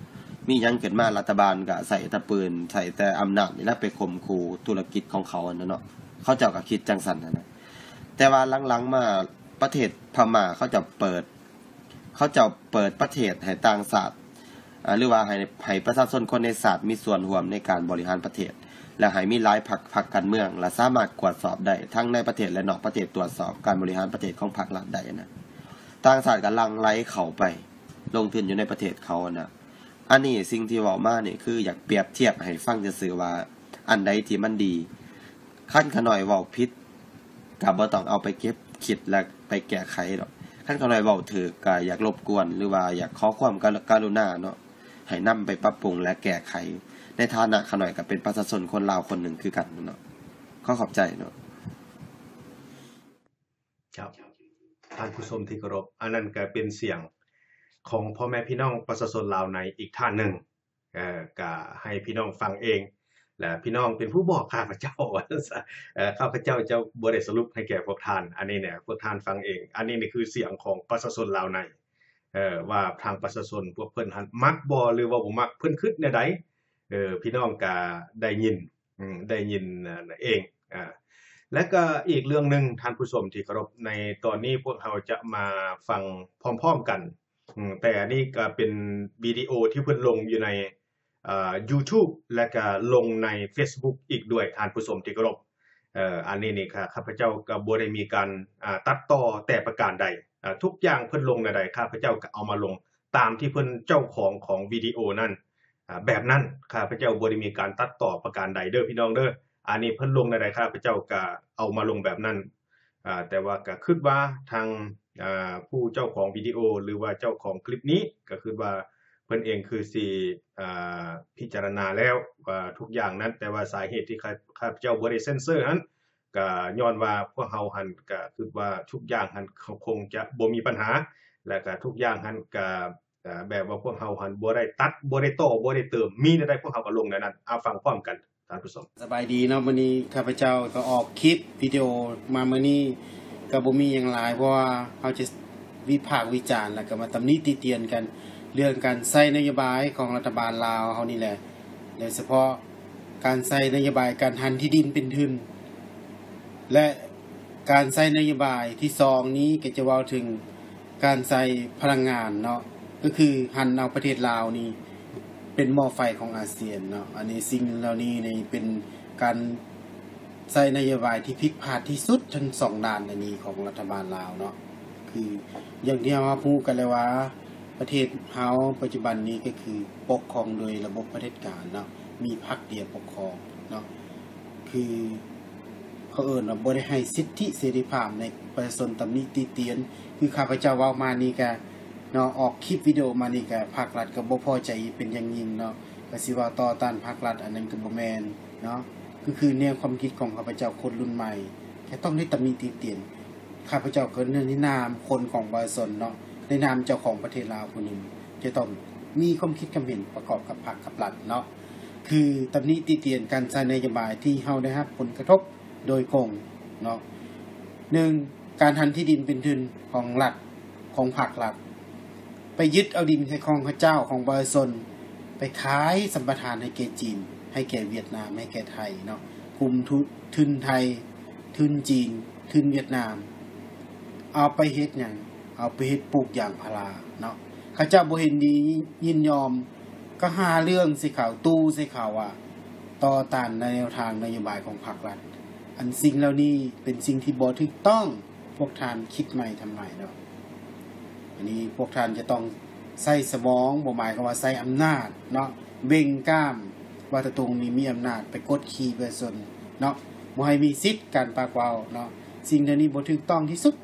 ມີຫຍັງຂຶ້ນມາ ລັດຖະບານກໍໃຊ້ແຕ່ປືນ ໃຊ້ແຕ່ອຳນາດນີ້ແຫຼະໄປຂົ່ມຂູ່ທຸລະກິດຂອງເຂົາຫັ້ນນະເນາະ. ເຂົາເຈົ້າກໍຄິດຈັ່ງຊັ້ນຫັ້ນນະ. ແຕ່ວ່າຫຼັງໆມາປະເທດພະມ້າເຂົາເຈົ້າເປີດ ເຂົາເຈົ້າເປີດປະເທດໃຫ້ຕ່າງຊາດ ອາ ຫຼືວ່າໃຫ້ ໃຫ້ປະຊາຊົນຄົນໃນຊາດມີສ່ວນຮ່ວມໃນການບໍລິຫານປະເທດ ແລະ ໃຫ້ມີຫຼາຍພັກ ພັກການເມືອງ ແລະ ສາມາດກວດສອບໄດ້ທັງໃນປະເທດ ແລະ ນອກປະເທດ ກວດສອບການບໍລິຫານປະເທດຂອງພັກລັດໄດ້ນະ. ຕ່າງຊາດກໍຫຼັ່ງໄຫຼເຂົ້າໄປລົງທຶນຢູ່ໃນປະເທດເຂົານະ. ອັນນີ້ສິ່ງທີ່ເວົ້າມານີ້ຄືຢາກປຽບທຽບໃຫ້ຟັງຊື່ໆວ່າ ອັນໃດທີ່ມັນດີ ຄັນຂ້ານ້ອຍເວົ້າຜິດ ກໍບໍ່ຕ້ອງເອົາໄປເກັບຄິດ ແລະ ໄປແກ້ໄຂດອກ. ຄັນຂ້ານ້ອຍເວົ້າຖືກ ກໍຢາກລົບກວນ ຫຼືວ່າຢາກຂໍຄວາມກະ ກະລຸນາເນາະ ໃຫ້ນຳໄປປັບປຸງ ແລະ ແກ້ໄຂ. ໃນຖານະຂ້ານ້ອຍກໍເປັນປະຊາຊົນຄົນລາວຄົນໜຶ່ງຄືກັນເນາະ. ຂໍຂອບໃຈເນາະ. ຄັບ ທ່ານຜູ້ຊົມທີ່ເຄົາລົບ, ອັນນັ້ນກໍເປັນສຽງຂອງພໍ່ແມ່ພີ່ນ້ອງປະຊາຊົນລາວໃນອີກທ່ານໜຶ່ງ. ເອີ ກໍໃຫ້ພີ່ນ້ອງຟັງເອງ ແລະ ພີ່ນ້ອງເປັນຜູ້ບອກຂ້າພະເຈົ້າວ່າຊັ້ນຊະ. ເອີ ຂ້າພະເຈົ້າຈະບໍ່ໄດ້ສະຫຼຸບໃຫ້ແກ່ພວກທ່ານ, ອັນນີ້ແຫຼະພວກທ່ານຟັງເອງ. ອັນນີ້ນີ້ຄືສຽງຂອງປະຊາຊົນລາວໃນ ເອີ ວ່າທາງປະຊາຊົນພວກເພິ່ນຫັ້ນມັກບໍ່ ຫຼືວ່າບໍ່ມັກ, ເພິ່ນຄິດແນວໃດ. ເອີ ພີ່ນ້ອງກໍໄດ້ຍິນ ອືມ ໄດ້ຍິນເອງ. ອາ ແລະກະອີກເລື່ອງໜຶ່ງ ທ່ານຜູ້ຊົມທີ່ເຄົາລົບ, ໃນຕອນນີ້ພວກເຮົາຈະມາຟັງພ້ອມໆກັນ. ອືມ ແຕ່ອັນນີ້ກະເປັນວິດີໂອທີ່ເພິ່ນລົງຢູ່ໃນ ເອີ ຢູທູບ ແລະກະລົງໃນເຟສບຸກອີກດ້ວຍ ທ່ານຜູ້ຊົມທີ່ເຄົາລົບ. ເອີ ອັນນີ້ນີ້ຂ້າ ຂ້າພະເຈົ້າກະບໍ່ໄດ້ມີການ ອາ ຕັດຕໍ່ແຕ່ປະການໃດ. ອາ ທຸກຢ່າງເພິ່ນລົງແນວໃດ ຂ້າພະເຈົ້າກະເອົາມາລົງຕາມທີ່ເພິ່ນເຈົ້າຂອງຂອງວິດີໂອນັ້ນ ອາ ແບບນັ້ນ. ຂ້າພະເຈົ້າບໍ່ໄດ້ມີການຕັດຕໍ່ປະການໃດເດີພີ່ນ້ອງເດີ. ອັນນີ້ເພິ່ນລົງແນວໃດ ຂ້າພະເຈົ້າກະເອົາມາລົງແບບນັ້ນ. ອາ ແຕ່ວ່າກະຄິດວ່າທາງ ອາ ຜູ້ເຈົ້າຂອງວິດີໂອ ຫຼືວ່າເຈົ້າຂອງຄລິບນີ້ ກະຄິດວ່າເພິ່ນເອງຄືຊິ ອາ ພິຈາລະນາແລ້ວວ່າທຸກຢ່າງນັ້ນ. ແຕ່ວ່າສາເຫດທີ່ຂ້າ ຂ້າພະເຈົ້າບໍ່ໄດ້ເຊັນເຊີຫັ້ນ ກະຍ້ອນວ່າພວກເຮົາຫັ້ນກະຄິດວ່າທຸກຢ່າງຫັ້ນ ເຂົາຄົງຈະບໍ່ມີບັນຫາ ແລະກະທຸກຢ່າງຫັ້ນກະ ເອີ ແບບວ່າພວກເຮົາຫັ້ນບໍ່ໄດ້ຕັດ ບໍ່ໄດ້ຕໍ່ ບໍ່ໄດ້ເຕີມ ມີແນວໃດພວກເຮົາກໍລົງແນວນັ້ນ. ເອົາ ຟັງພ້ອມກັນທ່ານຜູ້ຊົມ. ສະບາຍດີເນາະ, ມື້ນີ້ຂ້າພະເຈົ້າກໍອອກຄລິບວິດີໂອມາມື້ນີ້ ກໍບໍ່ມີຫຍັງຫຼາຍ ເພາະວ່າເຮົາຈະວິພາກວິຈານ ແລ້ວກໍມາຕຳໜິຕິຕຽນກັນ ເລື່ອງການໃຊ້ນະໂຍບາຍຂອງລັດຖະບານລາວເຮົານີ້ແຫຼະ, ໂດຍສະເພາະການໃຊ້ນະໂຍບາຍການຫັນທີ່ດິນເປັນທຶນ ແລະ ການໃຊ້ນະໂຍບາຍທີສອງນີ້ກໍຈະເວົ້າເຖິງ ການໃຊ້ພະລັງງານເນາະ ກໍຄືຫັນເອົາປະເທດລາວນີ້ເປັນໝໍ້ໄຟຂອງອາຊຽນເນາະ. ອັນນີ້ ສິ່ງເຫຼົ່ານີ້ນີ້ເປັນການໃຊ້ນະໂຍບາຍທີ່ຜິດພາດທີ່ສຸດທັງສອງດ້ານອັນນີ້ຂອງລັດຖະບານລາວເນາະ. ຄືຢ່າງທີ່ເຮົາຮັບຮູ້ກັນແລ້ວວ່າ ປະເທດເຮົາປັດຈຸບັນນີ້ກໍຄືປົກຄອງໂດຍລະບົບຜະເດັດການເນາະ, ມີພັກດຽວປົກຄອງເນາະ. ຄື ເຂົາເອີ້ນວ່າບໍ່ໄດ້ໃຫ້ສິດທິເສລີພາບໃນປະຊາຊົນຕຳໜິຕິຕຽນ. ຄືຂ້າພະເຈົ້າເວົ້າມານີ້ກະເນາະ, ອອກຄລິບວິດີໂອມານີ້ກະ ພາກລັດກໍບໍ່ພໍໃຈເປັນຢ່າງຍິ່ງເນາະ, ກະຊິວ່າຕໍ່ຕ້ານພາກລັດ ອັນນັ້ນກໍບໍ່ແມ່ນເນາະ. ກໍຄືແນວຄວາມຄິດຂອງຂ້າພະເຈົ້າຄົນລຸ້ນໃໝ່ ກະຕ້ອງໄດ້ຕຳໜິຕິຕຽນ. ຂ້າພະເຈົ້າກໍໃນນາມຄົນຂອງປະຊາຊົນເນາະ, ໃນນາມເຈົ້າຂອງປະເທດລາວຜູ້ໜຶ່ງ ຈະຕ້ອງມີຄວາມຄິດຄວາມເຫັນປະກອບກັບພັກກັບລັດເນາະ. ຄືຕຳໜິຕິຕຽນການໃຊ້ນະໂຍບາຍທີ່ເຮົາໄດ້ຮັບຜົນກະທົບໂດຍກົງເນາະ. ໜຶ່ງ ການຫັນທີ່ດິນເປັນທຶນຂອງລັດ ຂອງພັກລັດ ໄປຍຶດເອົາດິນໃນຂອງເຂົາເຈົ້າ ຂອງປະຊາຊົນ ໄປຂາຍສຳປະທານໃຫ້ແກ່ຈີນ ໃຫ້ແກ່ຫວຽດນາມ ໃຫ້ແກ່ໄທເນາະ, ກຸ່ມທຶນໄທ ທຶນຈີນ ທຶນຫວຽດນາມ ເອົາໄປເຮັດຫຍັງ? ເອົາໄປເຮັດປູກຢາງພາລາເນາະ. ເຂົາເຈົ້າບໍ່ເຫັນດີຍິນຍອມ ກໍຫາເລື່ອງໃສ່ເຂົາ ຕູໃສ່ເຂົາວ່າ ຕໍ່ຕ້ານແນວທາງນະໂຍບາຍຂອງພັກລັດ. ອັນສິ່ງເຫຼົ່ານີ້ເປັນສິ່ງທີ່ບໍ່ຖືກຕ້ອງ, ພວກທ່ານຄິດໃໝ່ທຳໃໝເນາະ. ອັນນີ້ພວກທ່ານຈະຕ້ອງໃຊ້ສະໝອງ, ບໍ່ໝາຍຄວາມວ່າໃຊ້ອຳນາດເນາະ, ເບັ່ງກ້າມວ່າຕົວຕົງນີ້ມີອຳນາດໄປກົດຂີ່ປະຊາຊົນເນາະ, ບໍ່ໃຫ້ມີສິດການປາກເວົ້າເນາະ. ສິ່ງເຫຼົ່ານີ້ບໍ່ຖືກຕ້ອງທີ່ສຸດ.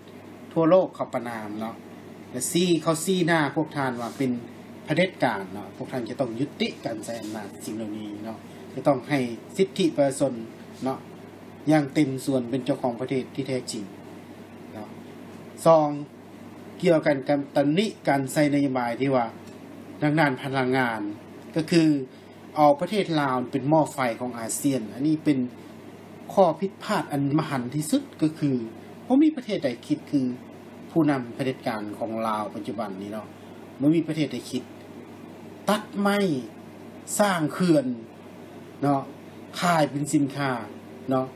ທົ່ວໂລກເຂົາປະນາມເນາະ ແລະ ຊີ້ ເຂົາຊີ້ໜ້າພວກທ່ານວ່າເປັນຜະເດັດການເນາະ. ພວກທ່ານຈະຕ້ອງຍຸຕິການໃຊ້ອຳນາດສິ່ງເຫຼົ່ານີ້ເນາະ, ຈະຕ້ອງໃຫ້ສິດທິປະຊາຊົນເນາະ ຢ່າງເຕັມສ່ວນເປັນເຈົ້າຂອງປະເທດທີ່ແທ້ຈິງເນາະ. ສອງ ກ່ຽວກັນກັບຕຳໜິການໃຊ້ນະໂຍບາຍທີ່ວ່າທາງດ້ານພະລັງງານ ກໍຄື ເອົາປະເທດລາວເປັນໝໍ້ໄຟຂອງອາຊຽນ, ອັນນີ້ເປັນຂໍ້ຜິດພາດອັນມະຫັນທີ່ສຸດ, ກໍຄືບໍ່ມີປະເທດໃດຄິດຄືຜູ້ນຳຜະເດັດການຂອງລາວປັດຈຸບັນນີ້ເນາະ, ບໍ່ມີປະເທດໃດຄິດ ຕັດໄມ້ ສ້າງເຂື່ອນເນາະ ຂາຍເປັນສິນຄ້າເນາະ.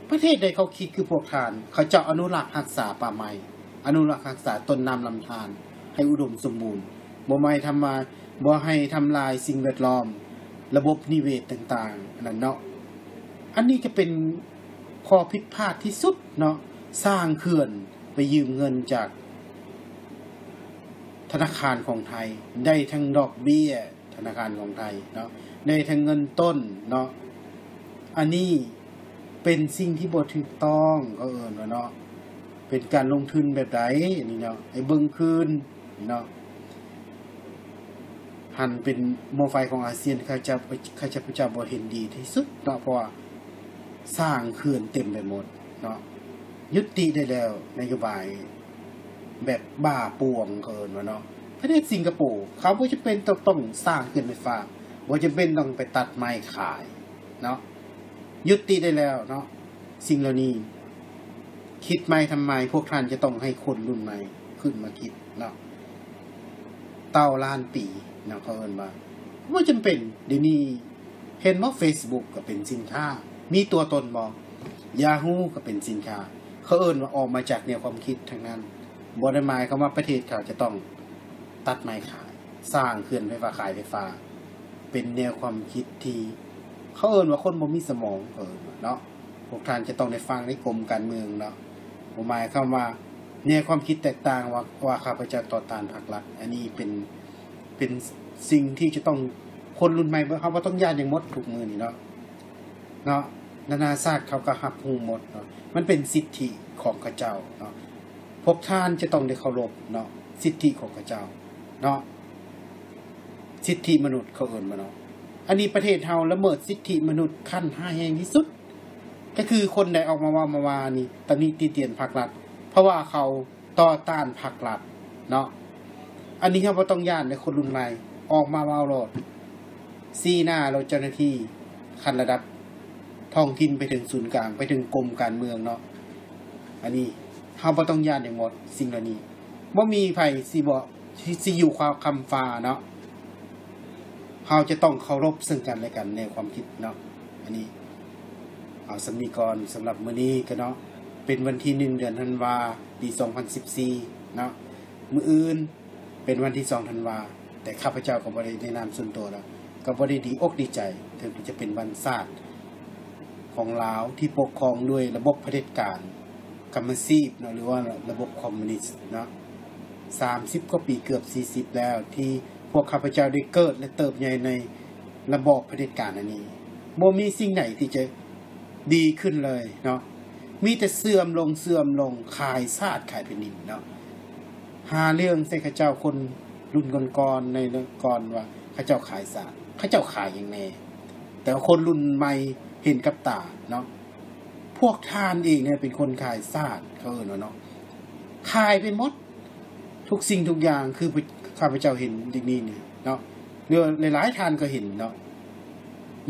ປະເທດໃດເຂົາຄິດຄືພວກທ່ານ? ເຂົາເຈົ້າອະນຸລັກຮັກສາປ່າໄມ້, ອະນຸລັກຮັກສາຕົ້ນນ້ຳລຳທານໃຫ້ອຸດົມສົມບູນ, ບໍ່ໃຫ້ທຳລາຍ ບໍ່ໃຫ້ທຳລາຍສິ່ງແວດລ້ອມ, ລະບົບນິເວດຕ່າງໆ ອັນນັ້ນເນາະ. ອັນນີ້ຈະເປັນຂໍ້ຜິດພາດທີ່ສຸດເນາະ, ສ້າງເຂື່ອນໄປຢືມເງິນຈາກທະນາຄານຂອງໄທ, ໄດ້ທັງດອກເບ້ຍ ທະນາຄານຂອງໄທເນາະ, ໄດ້ທັງເງິນຕົ້ນເນາະ. ອັນນີ້ເປັນສິ່ງທີ່ບໍ່ຖືກຕ້ອງ ເຂົາເອີ້ນວ່າເນາະ, ເປັນການລົງທຶນແບບໃດນີ້ເນາະ, ໃຫ້ເບິ່ງຄືນເນາະ. ຫັ້ນເປັນໝໍ້ໄຟຂອງອາຊຽນ ຂ້າພະເຈົ້າ ຂ້າພະເຈົ້າບໍ່ເຫັນດີທີ່ສຸດເນາະ, ເພາະວ່າສ້າງເຂື່ອນເຕັມໄປໝົດເນາະ. ຍຸຕິໄດ້ແລ້ວນະໂຍບາຍ ແບບບ້າປ່ວງ ເຂົາເອີ້ນວ່າເນາະ. ປະເທດສິງກະໂປ ເຂົາບໍ່ຈຳເປັນຕ້ອງ ຕ້ອງສ້າງເຂື່ອນໄຟຟ້າ, ບໍ່ຈຳເປັນຕ້ອງໄປຕັດໄມ້ຂາຍເນາະ. ຍຸຕິໄດ້ແລ້ວເນາະ ສິ່ງເຫຼົ່ານີ້. ຄິດໃໝ່ທຳໃໝ່? ພວກທ່ານຈະຕ້ອງໃຫ້ຄົນລຸ້ນໃໝ່ຂຶ້ນມາຄິດເນາະ. ເຕົ້າລ້ານປີເນາະ ເຂົາເອີ້ນວ່າ ບໍ່ຈຳເປັນ. ດຽວນີ້ ເຫັນບໍ່? ເຟສບຸກກໍເປັນສິນຄ້າ ມີຕົວຕົນບໍ່? ຢາຮູ້ກໍເປັນສິນຄ້າ. ເຂົາເອີ້ນວ່າອອກມາຈາກແນວຄວາມຄິດທັງນັ້ນ. ບໍ່ໄດ້ໝາຍຄວາມວ່າປະເທດເຂົາຈະຕ້ອງຕັດໄມ້ຂາຍ, ສ້າງເຂື່ອນໄຟຟ້າຂາຍໄຟຟ້າ. ເປັນແນວຄວາມຄິດທີ່ເຂົາເອີ້ນວ່າຄົນບໍ່ມີສະໝອງ ເຂົາເອີ້ນວ່າເນາະ. ພວກທ່ານຈະຕ້ອງໄດ້ຟັງໃນກົມການເມືອງເນາະ. ບໍ່ໝາຍຄວາມວ່າແນວຄວາມຄິດແຕກຕ່າງ ວ່າ ວ່າຂ້າພະເຈົ້າຕໍ່ຕ້ານພັກລັດ. ອັນນີ້ເປັນ ເປັນສິ່ງທີ່ຈະຕ້ອງ ຄົນລຸ້ນໃໝ່ ເຮົາບໍ່ຕ້ອງຢ້ານຫຍັງໝົດທຸກມື້ນີ້ເນາະ ເນາະ. ນານາຊາດເຂົາກໍຮັບຮູ້ໝົດເນາະ, ມັນເປັນສິດທິຂອງເຂົາເຈົ້າເນາະ. ພວກທ່ານຈະຕ້ອງໄດ້ເຄົາລົບເນາະ ສິດທິຂອງເຂົາເຈົ້າເນາະ, ສິດທິມະນຸດເຂົາເອີ້ນມາເນາະ. ອັນນີ້ປະເທດເຮົາລະເມີດສິດທິມະນຸດຂັ້ນຮ້າຍແຮງທີ່ສຸດ. ກໍຄືຄົນໃດອອກມາເວົ້າມາວ່ານີ້ ຕຳໜິຕິຕຽນພັກລັດ ເພາະວ່າເຂົາຕໍ່ຕ້ານພັກລັດເນາະ. ອັນນີ້ເຮົາບໍ່ຕ້ອງຢ້ານເດ້ ຄົນລຸ້ນໃໝ່ອອກມາເວົ້າໂລດ, ຊີ້ໜ້າໂລດເຈົ້າໜ້າທີ່ຂັ້ນລະດັບທ້ອງຖິ່ນໄປເຖິງສູນກາງ ໄປເຖິງກົມການເມືອງເນາະ. ອັນນີ້ເຮົາບໍ່ຕ້ອງຢ້ານຫຍັງໝົດ ສິ່ງເຫຼົ່ານີ້. ບໍ່ມີໃຜຊິບໍ່ ທີ່ ທີ່ຢູ່ຄຳຟ້າເນາະ. ເຮົາຈະຕ້ອງເຄົາລົບເຊິ່ງກັນແລະກັນໃນຄວາມຄິດເນາະ. ອັນນີ້ເອົາສ່ຳນີ້ກ່ອນ ສຳລັບມື້ນີ້ກໍເນາະ. ເປັນວັນທີໜຶ່ງ ເດືອນທັນວາ ປີສອງພັນສິບສີ່ເນາະ. ມື້ອື່ນເປັນວັນທີສອງທັນວາ, ແຕ່ຂ້າພະເຈົ້າກໍບໍ່ໄດ້ໃນນາມສ່ວນຕົວແລ້ວ ກໍບໍ່ໄດ້ດີອົກດີໃຈ ເຖິງຈະເປັນວັນຊາດຂອງລາວທີ່ປົກຄອງດ້ວຍລະບົບຜະເດັດການ ກຳມະຊີບເນາະ ຫຼືວ່າລະບົບຄອມມູນິດເນາະ. ສາມສິບກວ່າປີ ເກືອບສີ່ສິບແລ້ວ ທີ່ພວກຂ້າພະເຈົ້າໄດ້ເກີດ ແລະ ເຕີບໃຫຍ່ໃນລະບອບຜະເດັດການອັນນີ້. ບໍ່ມີສິ່ງໃດທີ່ຈະດີຂຶ້ນເລີຍເນາະ, ມີແຕ່ເສື່ອມລົງ ເສື່ອມລົງ, ຂາຍຊາດຂາຍແຜ່ນດິນເນາະ. ຫາເລື່ອງໃສ່ເຂົາເຈົ້າ ຄົນລຸ້ນກ່ອນໆ ໃນກ່ອນວ່າເຂົາເຈົ້າຂາຍຊາດ, ເຂົາເຈົ້າຂາຍຫຍັງແດ່? ແຕ່ວ່າຄົນລຸ້ນໃໝ່ເຫັນກັບຕາເນາະ. ພວກທ່ານເອງນີ້ເປັນຄົນຂາຍຊາດ ເຂົາເອີ້ນວ່າເນາະ, ຂາຍໄປໝົດທຸກສິ່ງທຸກຢ່າງ ຄືຂ້າພະເຈົ້າເຫັນດຽວນີ້ນີ້ເນາະ ຫຼືຫຼາຍໆທ່ານກໍເຫັນເນາະ.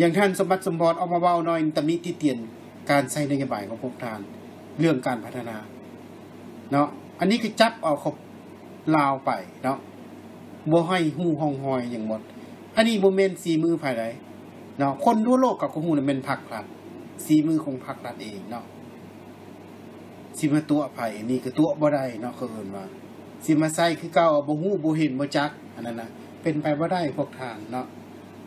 ຢ່າງທ່ານສົມບັດ ສົມພອນ ອອກມາເວົ້າໜ້ອຍ ຕຳໜິຕິຕຽນການໃຊ້ນະໂຍບາຍຂອງພວກທ່ານ ເລື່ອງການພັດທະນາເນາະ. ອັນນີ້ຄືຈັບເອົາຂອງລາວໄປເນາະ, ບໍ່ໃຫ້ຮູ້ຮ່ອງຮອຍຫຍັງໝົດ. ອັນນີ້ບໍ່ແມ່ນສີມືໃຜໃດເນາະ, ຄົນທົ່ວໂລກເຂົາກໍຮູ້ແລ້ວແມ່ນພັກລັດ, ສີມືຂອງພັກລັດເອງເນາະ. ຊິມາຕົວະໃຜ ອັນນີ້ກໍຕົວະບໍ່ໄດ້ເນາະ, ເຂົາເອີ້ນວ່າ ຊິມາໃສ່ຄືເກົ່າ ບໍ່ຮູ້ ບໍ່ເຫັນ ບໍ່ຈັກ ອັນນັ້ນນະ ເປັນໄປບໍ່ໄດ້ພວກທ່ານເນາະ.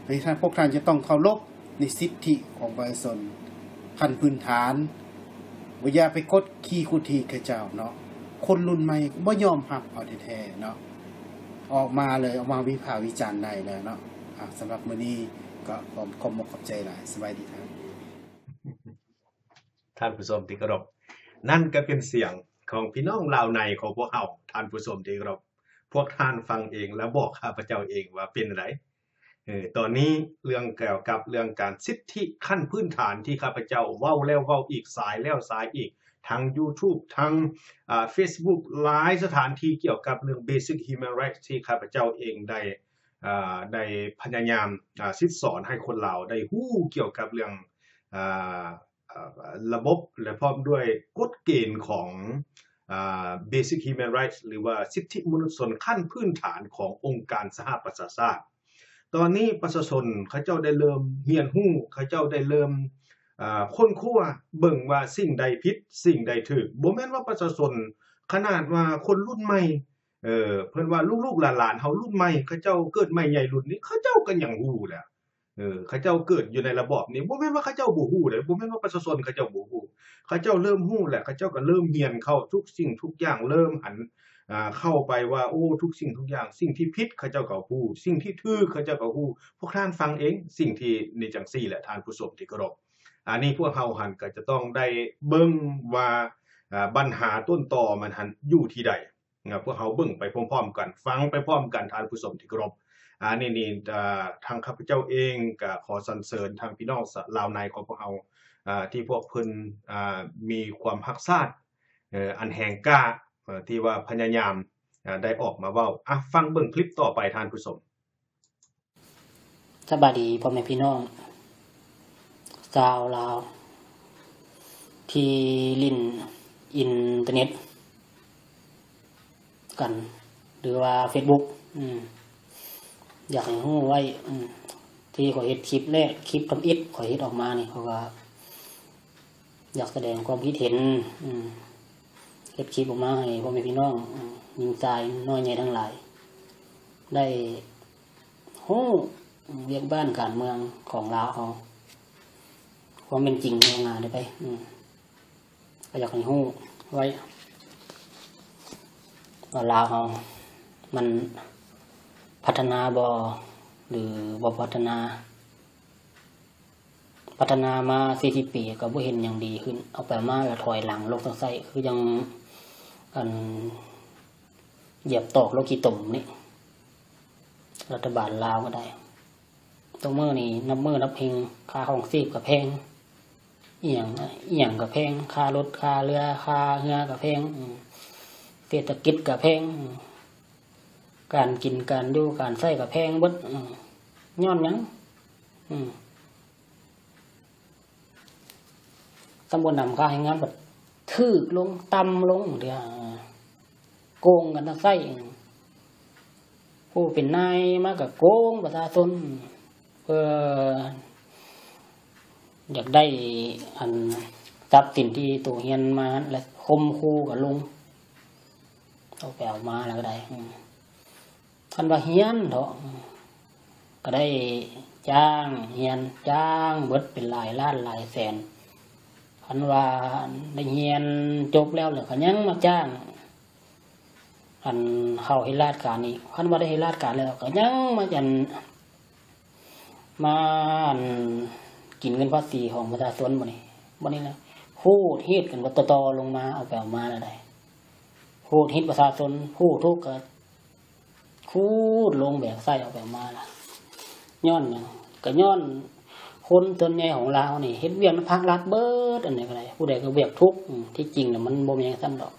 ໃນທ່ານ ພວກທ່ານຈະຕ້ອງເຄົາລົບໃນສິດທິຂອງປະຊາຊົນຂັ້ນພື້ນຖານ, ບໍ່ ຢ່າໄປກົດຂີ່ຂູດຮີດເຂົາເຈົ້າເນາະ. ຄົນລຸ້ນໃໝ່ບໍ່ຍອມຮັບເອົາແທ້ໆເນາະ, ອອກມາເລີຍ ອອກມາວິພາກວິຈານໄດ້ແລ້ວເນາະ. ອາ ສຳລັບມື້ນີ້ກໍຂອບ ຂອບອົກຂອບໃຈຫຼາຍ. ສະບາຍດີທ່ານ. ທ່ານຜູ້ຊົມທີ່ເຄົາລົບ, ນັ້ນກໍເປັນສຽງຂອງພີ່ນ້ອງລາວໃນຂອງພວກເຮົາ, ທ່ານຜູ້ຊົມທີ່ເຄົາລົບ, ພວກທ່ານຟັງເອງ ແລະ ບອກຂ້າພະເຈົ້າເອງວ່າເປັນໃດ. ເອີ ຕອນນີ້ເລື່ອງກ່ຽວກັບເລື່ອງການສິດທິຂັ້ນພື້ນຖານທີ່ຂ້າພະເຈົ້າເວົ້າແລ້ວເວົ້າອີກ, ສາຍແລ້ວສາຍອີກ, ທັງ YouTube ທັງ ອາ Facebook ຫຼາຍສະຖານທີ່ກ່ຽວກັບເລື່ອງ Basic Human Rights ທີ່ຂ້າພະເຈົ້າເອງໄດ້ ອາ ໄດ້ພະຍາຍາມ ອາ ສິດສອນໃຫ້ຄົນລາວໄດ້ຮູ້ກ່ຽວກັບເລື່ອງ ອາ ອາ ລະບົບ ແລະ ພ້ອມດ້ວຍກົດເກນຂອງ ອ່າ Basic Human Rights ຫຼືວ່າສິດທິມະນຸດຊົນຂັ້ນພື້ນຖານຂອງອົງການສະຫະປະຊາຊາດ. ຕອນນີ້ປະຊາຊົນເຂົາເຈົ້າໄດ້ເລີ່ມຮຽນຮູ້, ເຂົາເຈົ້າໄດ້ເລີ່ມ ອ່າ ຄົ້ນຄວ້າເບິ່ງວ່າສິ່ງໃດຜິດ ສິ່ງໃດຖືກ. ບໍ່ແມ່ນວ່າປະຊາຊົນ ຂະໜາດວ່າຄົນລຸ້ນໃໝ່ ເອີ ເພິ່ນວ່າລູກໆຫຼານໆເຮົາລຸ້ນໃໝ່ ເຂົາເຈົ້າເກີດໃໝ່ໃຫຍ່ລຸ້ນນີ້ ເຂົາເຈົ້າກໍຍັງຮູ້ແຫຼະ. ເອີ ເຂົາເຈົ້າເກີດຢູ່ໃນລະບອບນີ້ ບໍ່ແມ່ນວ່າເຂົາເຈົ້າບໍ່ຮູ້ເດ້, ບໍ່ແມ່ນວ່າປະຊາຊົນເຂົາເຈົ້າບໍ່ຮູ້, ເຂົາເຈົ້າເລີ່ມຮູ້ແລ້ວ ເຂົາເຈົ້າກໍເລີ່ມຮຽນເຂົ້າທຸກສິ່ງທຸກຢ່າງ, ເລີ່ມຫັນ ອ່າ ເຂົ້າໄປວ່າ ໂອ້ ທຸກສິ່ງທຸກຢ່າງ, ສິ່ງທີ່ຜິດເຂົາເຈົ້າກໍຮູ້, ສິ່ງທີ່ຖືກເຂົາເຈົ້າກໍຮູ້. ພວກທ່ານຟັງເອງ, ສິ່ງທີ່ນີ້ຈັ່ງຊີ້ແຫຼະ ທ່ານຜູ້ຊົມທີ່ເຄົາລົບ. ອັນນີ້ພວກເຮົາຫັ້ນກໍຈະຕ້ອງໄດ້ເບິ່ງວ່າ ອ່າ ບັນຫາຕົ້ນຕໍມັນຫັ້ນຢູ່ທີ່ໃດ. ນະ ພວກເຮົາເບິ່ງໄປພ້ອມໆກັນ, ຟັງໄປພ້ອມກັນ ທ່ານຜູ້ຊົມທີ່ເຄົາລົບ. ອັນນີ້ນີ້ ເອີ ທາງຂ້າພະເຈົ້າເອງກໍຂໍສັນເສີນທາງພີ່ນ້ອງຊາວລາວໃນຂອງພວກເຮົາ ອ່າ ທີ່ພວກເພິ່ນ ອ່າ ມີຄວາມຮັກຊາດ ເອີ ອັນແຮງກ້າ ເອີ ທີ່ວ່າພະຍາຍາມ ອ່າ ໄດ້ອອກມາເວົ້າ. ອ່ະ ຟັງເບິ່ງຄລິບຕໍ່ໄປ ທ່ານຜູ້ຊົມ. ສະບາຍດີພໍ່ແມ່ພີ່ນ້ອງຊາວລາວທີ່ຫຼິ້ນອິນເຕີເນັດກັນ ຫຼືວ່າເຟສບຸກ. ອືມ ຢາກໃຫ້ຮູ້ໄວ້ ອືມ ທີ່ຂ້ອຍເຮັດຄລິບແລກ ຄລິບທຳອິດຂ້ອຍເຮັດອອກມານີ້ ເພາະວ່າ ຢາກສະແດງຄວາມຄິດເຫັນ ອືມ ເຮັດຄລິບອອກມາໃຫ້ພໍ່ແມ່ພີ່ນ້ອງ ອືມ ຍິງຊາຍນ້ອຍໃຫຍ່ທັງຫຼາຍ ໄດ້ຮູ້ ອືມ ວຽກບ້ານການເມືອງຂອງລາວເຮົາ ຄວາມເປັນຈິງເອົາງ່າຍໄປ ອືມ ກໍຢາກໃຫ້ຮູ້ໄວ້ວ່າລາວເຮົາມັນພັດທະນາບໍ່ ຫຼື ບໍ່ພັດທະນາ. ພັດທະນາມາສີ່ສິບປີກໍບໍ່ເຫັນຫຍັງດີຂຶ້ນ, ເອົາໄປເອົາມາລະຖອຍຫຼັງລົງຕັ້ງໃຊ້ ຄືຈັ່ງ ອັນ ຢຽບຕອກລົງຂີ້ຕົມນີ້ ລັດຖະບານລາວກໍໄດ້. ທຸກມື້ນີ້ນັບມື້ນັບເຮັງ ຄ່າຄອງຊີບກໍແພງ ອີ່ຫຍັງ ອີ່ຫຍັງກໍແພງ ຄ່າລົດ ຄ່າເຮືອ ຄ່າເຮືອກໍແພງ ເສດຖະກິດກໍແພງ ການກິນ ການຢູ່ ການໃຊ້ກໍແພງເບິດ. ຍ້ອນຫຍັງ? ຕຳບົດນຳຄ່າແຮງງານບັດຖືກລົງ ຕ່ຳລົງເດ ໂກງກັນທັງໃຊ້ ຜູ້ເປັນນາຍມາກໍໂກງປະຊາຊົນ ເພື່ອຢາກໄດ້ອັນຊັບສິນທີ່ໂຕຮຽນມາ ແລະ ຂົ່ມຂູ່ກັນລົງ ເອົາໄປເອົາມາແລ້ວກໍໄດ້ ຄັນວ່າຮຽນເນາະ ກໍໄດ້ຈ້າງຮຽນ ຈ້າງເບິດເປັນຫຼາຍລ້ານຫຼາຍແສນ. ຄັນວ່າໄດ້ຮຽນຈົບແລ້ວ ແລ້ວກໍຍັງມາຈ້າງ ອັນ ເຂົ້າເຮັດລາດການອີກ. ຄັນວ່າໄດ້ເຮັດລາດການແລ້ວ ກໍຍັງມາ ອັນ ມາ ອັນ ກິນເງິນພາສີຂອງປະຊາຊົນ. ບັດນີ້ ບັດນີ້ລະ ຂູດຮີດກັນວ່າຕໍ່ໆລົງມາ ເອົາໄປເອົາມາແລ້ວໃດ ຂູດຮີດປະຊາຊົນ ຜູ້ທຸກກໍຂູດລົງແບກໃສ່ເອົາໄປເອົາມາລະ. ຍ້ອນຫຍັງ? ກໍຍ້ອນຄົນສ່ວນໃຫຍ່ຂອງລາວນີ້ເຮັດວຽກນຳພາກລັດເບິດ ອັນໃດກໍໄດ້ ຜູ້ໃດກໍວຽກທຸກ. ທີ່ຈິງລະມັນບໍ່ແມ່ນຈັ່ງຊັ້ນດອກ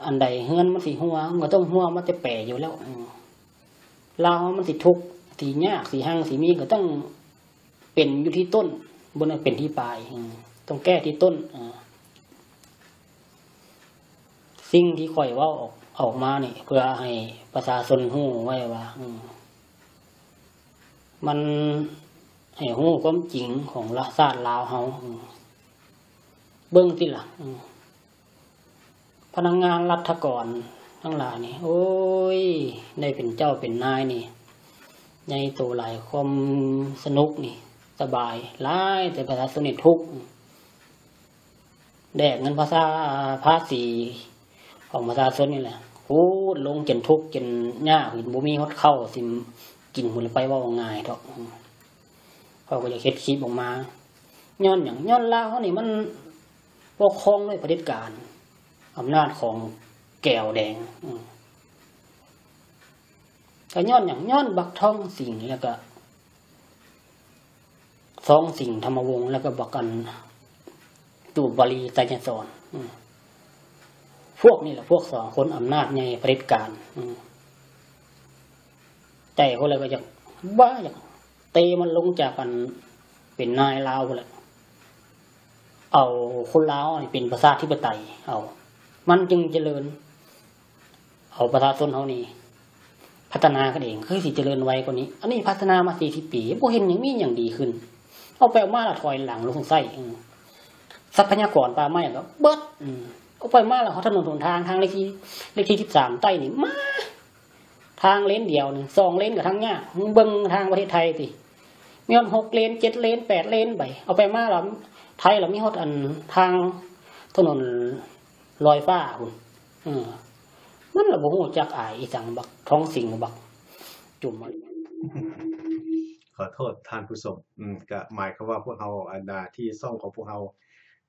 ອັນໃດເຮືອນມັນຊິຮົ່ວ ມັນກໍຕ້ອງຮົ່ວມາແຕ່ແປຢູ່ແລ້ວ. ລາວມັນຊິທຸກ ຊິຍາກ ຊິຮັ່ງ ຊິມີ ກໍຕ້ອງເປັນຢູ່ທີ່ຕົ້ນ ບໍ່ແມ່ນເປັນທີ່ປາຍ ເອີ ຕ້ອງແກ້ທີ່ຕົ້ນ. ເອີ ສິ່ງທີ່ຂ້ອຍເວົ້າອອກ ອອກມານີ້ ເພື່ອໃຫ້ປະຊາຊົນຮູ້ໄວ້ວ່າ ເອີ ມັນໃຫ້ຮູ້ຄວາມຈິງຂອງລະຊາດລາວເຮົາ. ເອີ ເບິ່ງຕິລະ ເອີ ພະນັກງານລັດຖະກອນທັງຫຼາຍນີ້ ໂອ້ຍ ໄດ້ເປັນເຈົ້າເປັນນາຍນີ້ ໃຫຍ່ໂຕຫຼາຍ ຄວາມສະໜຸກນີ້ສະບາຍຫຼາຍ ແຕ່ປະຊາຊົນນີ້ທຸກ ແດກເງິນພາ ພາສີຂອງປະຊາຊົນນີ້ແຫຼະ ຂູດລົງຈົນທຸກຈົນຍາກ ຈົນບໍ່ມີຮອດເຂົ້າຊິກິນພຸ້ນລະໄປ ເວົ້າງ່າຍເຖາະ. ເຂົາກໍຢາກເຮັດຄລິບອອກມາ ຍ້ອນຫຍັງ? ຍ້ອນລາວເຮົານີ້ມັນປົກຄອງດ້ວຍຜະເດັດການ ອຳນາດຂອງແກວແດງ. ອືມ ກໍຍ້ອນຫຍັງ? ຍ້ອນບັກທອງສິງ ແລ້ວກໍຊອງສິງທຳມະວົງ ແລ້ວກໍບັກອັນ ຕູບາລີ ໄຊຍະສອນ. ອືມ ພວກນີ້ແຫຼະ ພວກສອງຄົນອຳນາດໃຫຍ່ຜະເດັດການ. ອືມ ໃຈຄົນລະກໍຢາກ ບ້າ ຢາກເຕະມັນລົງຈາກອັນເປັນນາຍລາວພຸ້ນແຫຼະ ເອົາຄົນລາວນີ້ເປັນປະຊາທິປະໄຕ ເອົາ ມັນຈຶ່ງຈະເລີນ. ເອົາປະຊາຊົນເຮົານີ້ພັດທະນາກັນເອງ ຄືຊິຈະເລີນໄວກວ່ານີ້. ອັນນີ້ພັດທະນາມາສີ່ສິບປີ ບໍ່ເຫັນຫຍັງມີຫຍັງດີຂຶ້ນ. ເອົາໄປເອົາມາລະຖອຍຫຼັງລົງໃສ່. ເອີ ຊັບພະຍາກອນປ່າໄມ້ກໍເບິດ. ເອົາໄປມາລະ ຖະໜົນຫົນທາງ ທາງເລກທີ ເລກທີສິບສາມໃຕ້ນີ້ມາ ທາງເລນດຽວໜຶ່ງ ສອງເລນກໍທັງຍາກ. ເບິ່ງທາງປະເທດໄທຕິ ມີຮອດຫົກເລນ ເຈັດເລນ ແປດເລນໄປ. ເອົາໄປມາລະ ໄທລະມີຮອດອັນທາງຖະໜົນລອຍຟ້າພຸ້ນ. ເອີ ມັນລະບໍ່ຮູ້ຈັກອາຍອີ່ຫຍັງ ບັກທອງສິງ ບັກຈຸ່ມ. ຂໍໂທດທ່ານຜູ້ຊົມ ອືມ ກະໝາຍຄວາມວ່າພວກເຮົາ ອັນນາ ທີ່ຊ່ອງຂອງພວກເຮົາ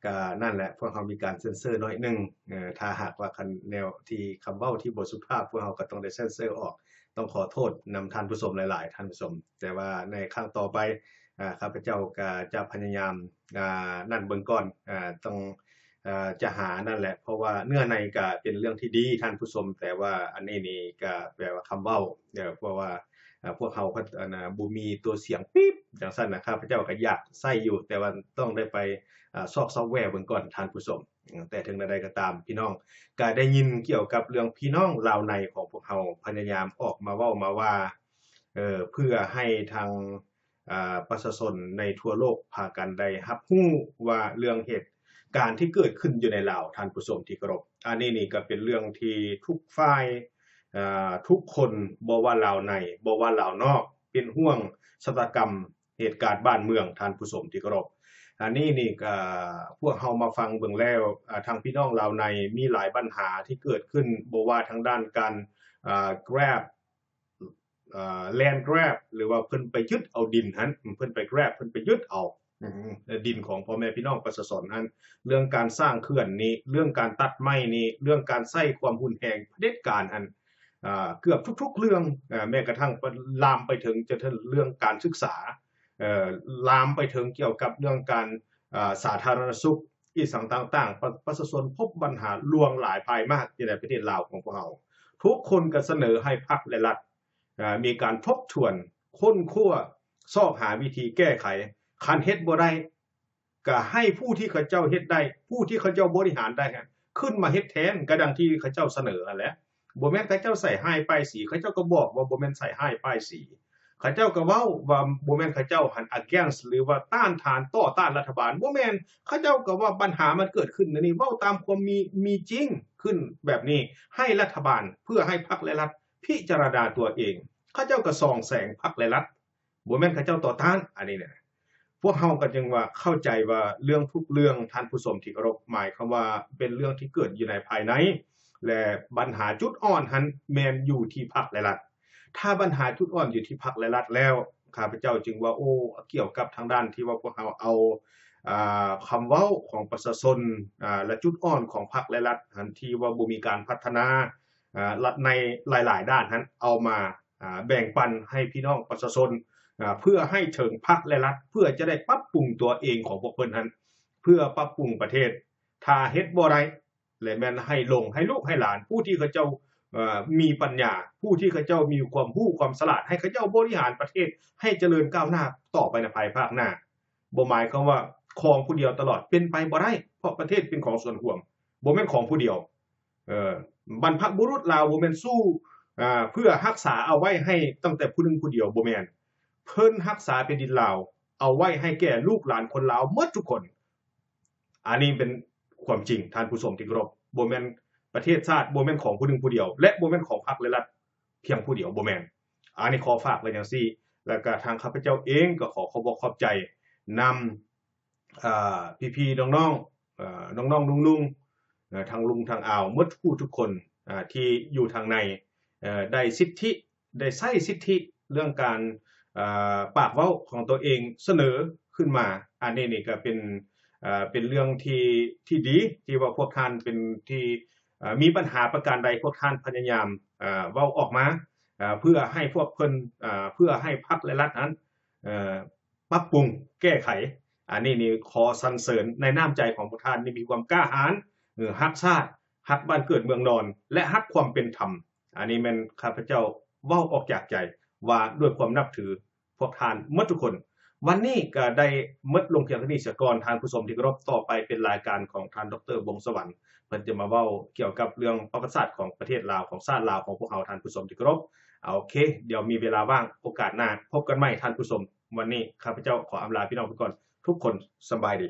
ກະນັ້ນແຫຼະ ພວກເຮົາມີການເຊັນເຊີໜ້ອຍໜຶ່ງ. ເອີ ຖ້າຫາກວ່າຄັນແນວທີ່ຄຳເວົ້າທີ່ບໍ່ສຸພາບ ພວກເຮົາກໍຕ້ອງໄດ້ເຊັນເຊີອອກ. ຕ້ອງຂໍໂທດນຳທ່ານຜູ້ຊົມຫຼາຍໆ ທ່ານຜູ້ຊົມ. ແຕ່ວ່າໃນຄັ້ງຕໍ່ໄປ ອາ ຂ້າພະເຈົ້າກະຈະພະຍາຍາມ ອາ ນັ້ນເບິ່ງກ່ອນ ອາ ຕ້ອງ ເອີ ຈະຫານັ້ນແຫຼະ ເພາະວ່າເນື້ອໃນກະເປັນເລື່ອງທີ່ດີທ່ານຜູ້ຊົມ, ແຕ່ວ່າອັນນີ້ນີ້ກະແປວ່າຄຳເວົ້າ ເອີ ເພາະວ່າ ເອີ ພວກເຮົາ ອັນນາ ບໍ່ມີຕົວສຽງປີບຈັ່ງຊັ້ນນະ ຂ້າພະເຈົ້າກະຢາກໃຊ້ຢູ່ ແຕ່ວ່າຕ້ອງໄດ້ໄປ ອາ ຊອກຊອບແວເບິ່ງກ່ອນທ່ານຜູ້ຊົມ. ແຕ່ເຖິງແນວໃດກໍຕາມ ພີ່ນ້ອງກະໄດ້ຍິນກ່ຽວກັບເລື່ອງພີ່ນ້ອງລາວໃນຂອງພວກເຮົາພະຍາຍາມອອກມາເວົ້າມາວ່າ ເອີ ເພື່ອໃຫ້ທາງ ອາ ປະຊາຊົນໃນທົ່ວໂລກພາກັນໄດ້ຮັບຮູ້ວ່າເລື່ອງເຫດການທີ່ເກີດຂຶ້ນຢູ່ໃນລາວ ທ່ານຜູ້ຊົມທີ່ເຄົາລົບ. ອັນນີ້ນີ້ກໍເປັນເລື່ອງທີ່ທຸກຝ່າຍ ອາ ທຸກຄົນ ບໍ່ວ່າລາວໃນ ບໍ່ວ່າລາວນອກ ເປັນຫ່ວງຊະຕາກຳເຫດການບ້ານເມືອງ ທ່ານຜູ້ຊົມທີ່ເຄົາລົບ. ອັນນີ້ນີ້ ອາ ພວກເຮົາມາຟັງເບິ່ງແລ້ວ ອາ ທາງພີ່ນ້ອງລາວໃນມີຫຼາຍບັນຫາທີ່ເກີດຂຶ້ນ ບໍ່ວ່າທາງດ້ານການ ອາ Grab ເອີ Land Grab ຫຼືວ່າເພິ່ນໄປຍຶດເອົາດິນຫັ້ນ ເພິ່ນໄປ Grab ເພິ່ນໄປຍຶດເອົາ ອືມ ດິນຂອງພໍ່ແມ່ພີ່ນ້ອງປະຊາຊົນຫັ້ນ, ເລື່ອງການສ້າງເຂື່ອນນີ້ ເລື່ອງການຕັດໄມ້ນີ້ ເລື່ອງການໃຊ້ຄວາມຮຸນແຮງຜະເດັດການຫັ້ນ ເກືອບທຸກໆເລື່ອງ ແມ້ກະທັ່ງລາມໄປເຖິງ ຈະເຖິງເລື່ອງການສຶກສາ ລາມໄປເຖິງກ່ຽວກັບເລື່ອງການ ສາທາລະນະສຸກ ອີ່ສັງຕ່າງໆ ປະ ປະຊາຊົນພົບບັນຫາຫຼວງຫຼາຍພາຍມາກຢູ່ໃນປະເທດລາວຂອງພວກເຮົາ. ທຸກຄົນກໍສະເໜີໃຫ້ພັກ ແລະ ລັດ ເອີ ມີການທົບທວນ, ຄົ້ນຄວ້າ, ຊອກຫາວິທີແກ້ໄຂ. ຄັນເຮັດບໍ່ໄດ້, ກະໃຫ້ຜູ້ທີ່ເຂົາເຈົ້າເຮັດໄດ້, ຜູ້ທີ່ເຂົາເຈົ້າບໍລິຫານໄດ້ ຂຶ້ນມາເຮັດແທນ, ກະດັ່ງທີ່ເຂົາເຈົ້າສະເໜີຫັ້ນແຫຼະ. ບໍ່ແມ່ນເຂົາເຈົ້າໃສ່ຮ້າຍປ້າຍສີ, ເຂົາເຈົ້າກໍບອກວ່າບໍ່ແມ່ນໃສ່ຮ້າຍປ້າຍສີ. ເຂົາເຈົ້າກໍເວົ້າວ່າບໍ່ແມ່ນເຂົາເຈົ້າຫັ້ນ against ຫຼືວ່າຕ້ານທານ, ຕໍ່ຕ້ານລັດຖະບານ, ບໍ່ແມ່ນ. ເຂົາເຈົ້າກໍວ່າບັນຫາມັນເກີດຂຶ້ນແນວນີ້, ເວົ້າຕາມຄວາມມີ ມີຈິງຂຶ້ນແບບນີ້ ໃຫ້ລັດຖະບານ ເພື່ອໃຫ້ພັກ ແລະ ລັດ ພິຈາລະນາຕົວເອງ. ເຂົາເຈົ້າກໍສ່ອງແສງພັກ ແລະ ລັດ, ບໍ່ແມ່ນເຂົາເຈົ້າຕໍ່ຕ້ານ. ອັນນີ້ນະ ພວກເຮົາກໍຈຶ່ງວ່າເຂົ້າໃຈວ່າເລື່ອງທຸກເລື່ອງ ທ່ານຜູ້ຊົມທີ່ເຄົາລົບ, ໝາຍຄວາມວ່າເປັນເລື່ອງທີ່ເກີດຢູ່ໃນພາຍໃນ ແລະ ບັນຫາຈຸດອ່ອນຫັ້ນແມ່ນຢູ່ທີ່ພັກ ແລະ ລັດ. ຖ້າບັນຫາຈຸດອ່ອນຢູ່ທີ່ພັກ ແລະ ລັດແລ້ວ, ຂ້າພະເຈົ້າຈຶ່ງວ່າ ໂອ້ ກ່ຽວກັບທາງດ້ານທີ່ວ່າພວກເຮົາເອົາ ອາ ຄຳເວົ້າຂອງປະຊາຊົນ ອາ ແລະ ຈຸດອ່ອນຂອງພັກ ແລະ ລັດຫັ້ນ ທີ່ວ່າບໍ່ມີການພັດທະນາ ອາ ລັດໃນຫຼາຍໆດ້ານຫັ້ນ ເອົາມາ ອາ ແບ່ງປັນໃຫ້ພີ່ນ້ອງປະຊາຊົນ ອາ ເພື່ອໃຫ້ເຖິງພັກ ແລະ ລັດ ເພື່ອຈະໄດ້ປັບປຸງຕົວເອງຂອງພວກເພິ່ນຫັ້ນ ເພື່ອປັບປຸງປະເທດ. ຖ້າເຮັດບໍ່ໄດ້ ແລະ ແມ່ນໃຫ້ລົງໃຫ້ລູກໃຫ້ຫຼານ ຜູ້ທີ່ເຂົາເຈົ້າ ເອີ ມີປັນຍາ ຜູ້ທີ່ເຂົາເຈົ້າມີຄວາມຮູ້ຄວາມສະຫຼາດ ໃຫ້ເຂົາເຈົ້າບໍລິຫານປະເທດໃຫ້ຈະເລີນກ້າວໜ້າຕໍ່ໄປໃນພາຍພາກໜ້າ. ບໍ່ໝາຍຄວາມວ່າຂອງຜູ້ດຽວຕະຫຼອດ ເປັນໄປບໍ່ໄດ້ ເພາະປະເທດເປັນຂອງສ່ວນລວມ ບໍ່ແມ່ນຂອງຜູ້ດຽວ. ເອີ ບັນພະບຸລຸດລາວບໍ່ແມ່ນສູ້ ອາ ເພື່ອຮັກສາເອົາໄວ້ໃຫ້ຕັ້ງແຕ່ຜູ້ໜຶ່ງຜູ້ດຽວ, ບໍ່ແມ່ນ. ເພິ່ນຮັກສາແຜ່ນດິນລາວເອົາໄວ້ໃຫ້ແກ່ລູກຫຼານຄົນລາວໝົດທຸກຄົນ. ອັນນີ້ເປັນຄວາມຈິງ ທ່ານຜູ້ຊົມທີ່ເຄົາລົບ, ບໍ່ແມ່ນປະເທດຊາດ, ບໍ່ແມ່ນຂອງຜູ້ໜຶ່ງຜູ້ດຽວ ແລະ ບໍ່ແມ່ນຂອງພັກ ແລະ ລັດພຽງຜູ້ດຽວ, ບໍ່ແມ່ນ. ອັນນີ້ຂໍຝາກໄວ້ຈັ່ງຊີ້ ແລ້ວກະທາງຂ້າພະເຈົ້າເອງກໍຂໍຂອບອົກຂອບໃຈນຳ ອາ ພີ່ໆນ້ອງໆ ເອີ ນ້ອງໆລຸງໆ ເອີ ທັງລຸງທັງອາວ ໝົດຜູ້ທຸກຄົນ ອາ ທີ່ຢູ່ທາງໃນ ເອີ ໄດ້ສິດທິ ໄດ້ໃຊ້ສິດທິເລື່ອງການ ເອີ ປາກເວົ້າຂອງຕົວເອງສະເໜີຂຶ້ນມາ. ອັນນີ້ນີ້ກໍເປັນ ເອີ ເປັນເລື່ອງທີ່ ທີ່ດີ ທີ່ວ່າພວກທ່ານເປັນທີ່ ເອີ ມີບັນຫາປະການໃດ ພວກທ່ານພະຍາຍາມ ເອີ ເວົ້າອອກມາ ເອີ ເພື່ອໃຫ້ພວກເພິ່ນ ເອີ ເພື່ອໃຫ້ພັກ ແລະ ລັດນັ້ນ ເອີ ປັບປຸງແກ້ໄຂ. ອັນນີ້ນີ້ຂໍສັນເສີນໃນນ້ຳໃຈຂອງພວກທ່ານທີ່ມີຄວາມກ້າຫານ ເອີ ຮັກຊາດ, ຮັກບ້ານເກີດເມືອງນອນ ແລະ ຮັກຄວາມເປັນທຳ. ອັນນີ້ແມ່ນຂ້າພະເຈົ້າເວົ້າອອກຈາກໃຈວ່າດ້ວຍຄວາມນັບຖືພວກທ່ານໝົດທຸກຄົນ. ວັນນີ້ກໍໄດ້ໝົດລົງພຽງເທົ່ານີ້ສາກ່ອນ ທ່ານຜູ້ຊົມທີ່ເຄົາລົບ. ຕໍ່ໄປເປັນລາຍການຂອງທ່ານ ດຣ ວົງສະຫວັນ ເພິ່ນຈະມາເວົ້າກ່ຽວກັບເລື່ອງປະຫວັດສາດຂອງປະເທດລາວ ຂອງຊາດລາວຂອງພວກເຮົາ ທ່ານຜູ້ຊົມທີ່ເຄົາລົບ. ໂອເຄ ດຽວມີເວລາວ່າງໂອກາດໜ້າພົບກັນໃໝ່ທ່ານຜູ້ຊົມ. ວັນນີ້ຂ້າພະເຈົ້າຂໍອຳລາພີ່ນ້ອງໄປກ່ອນທຸກຄົນ. ສະບາຍດີ.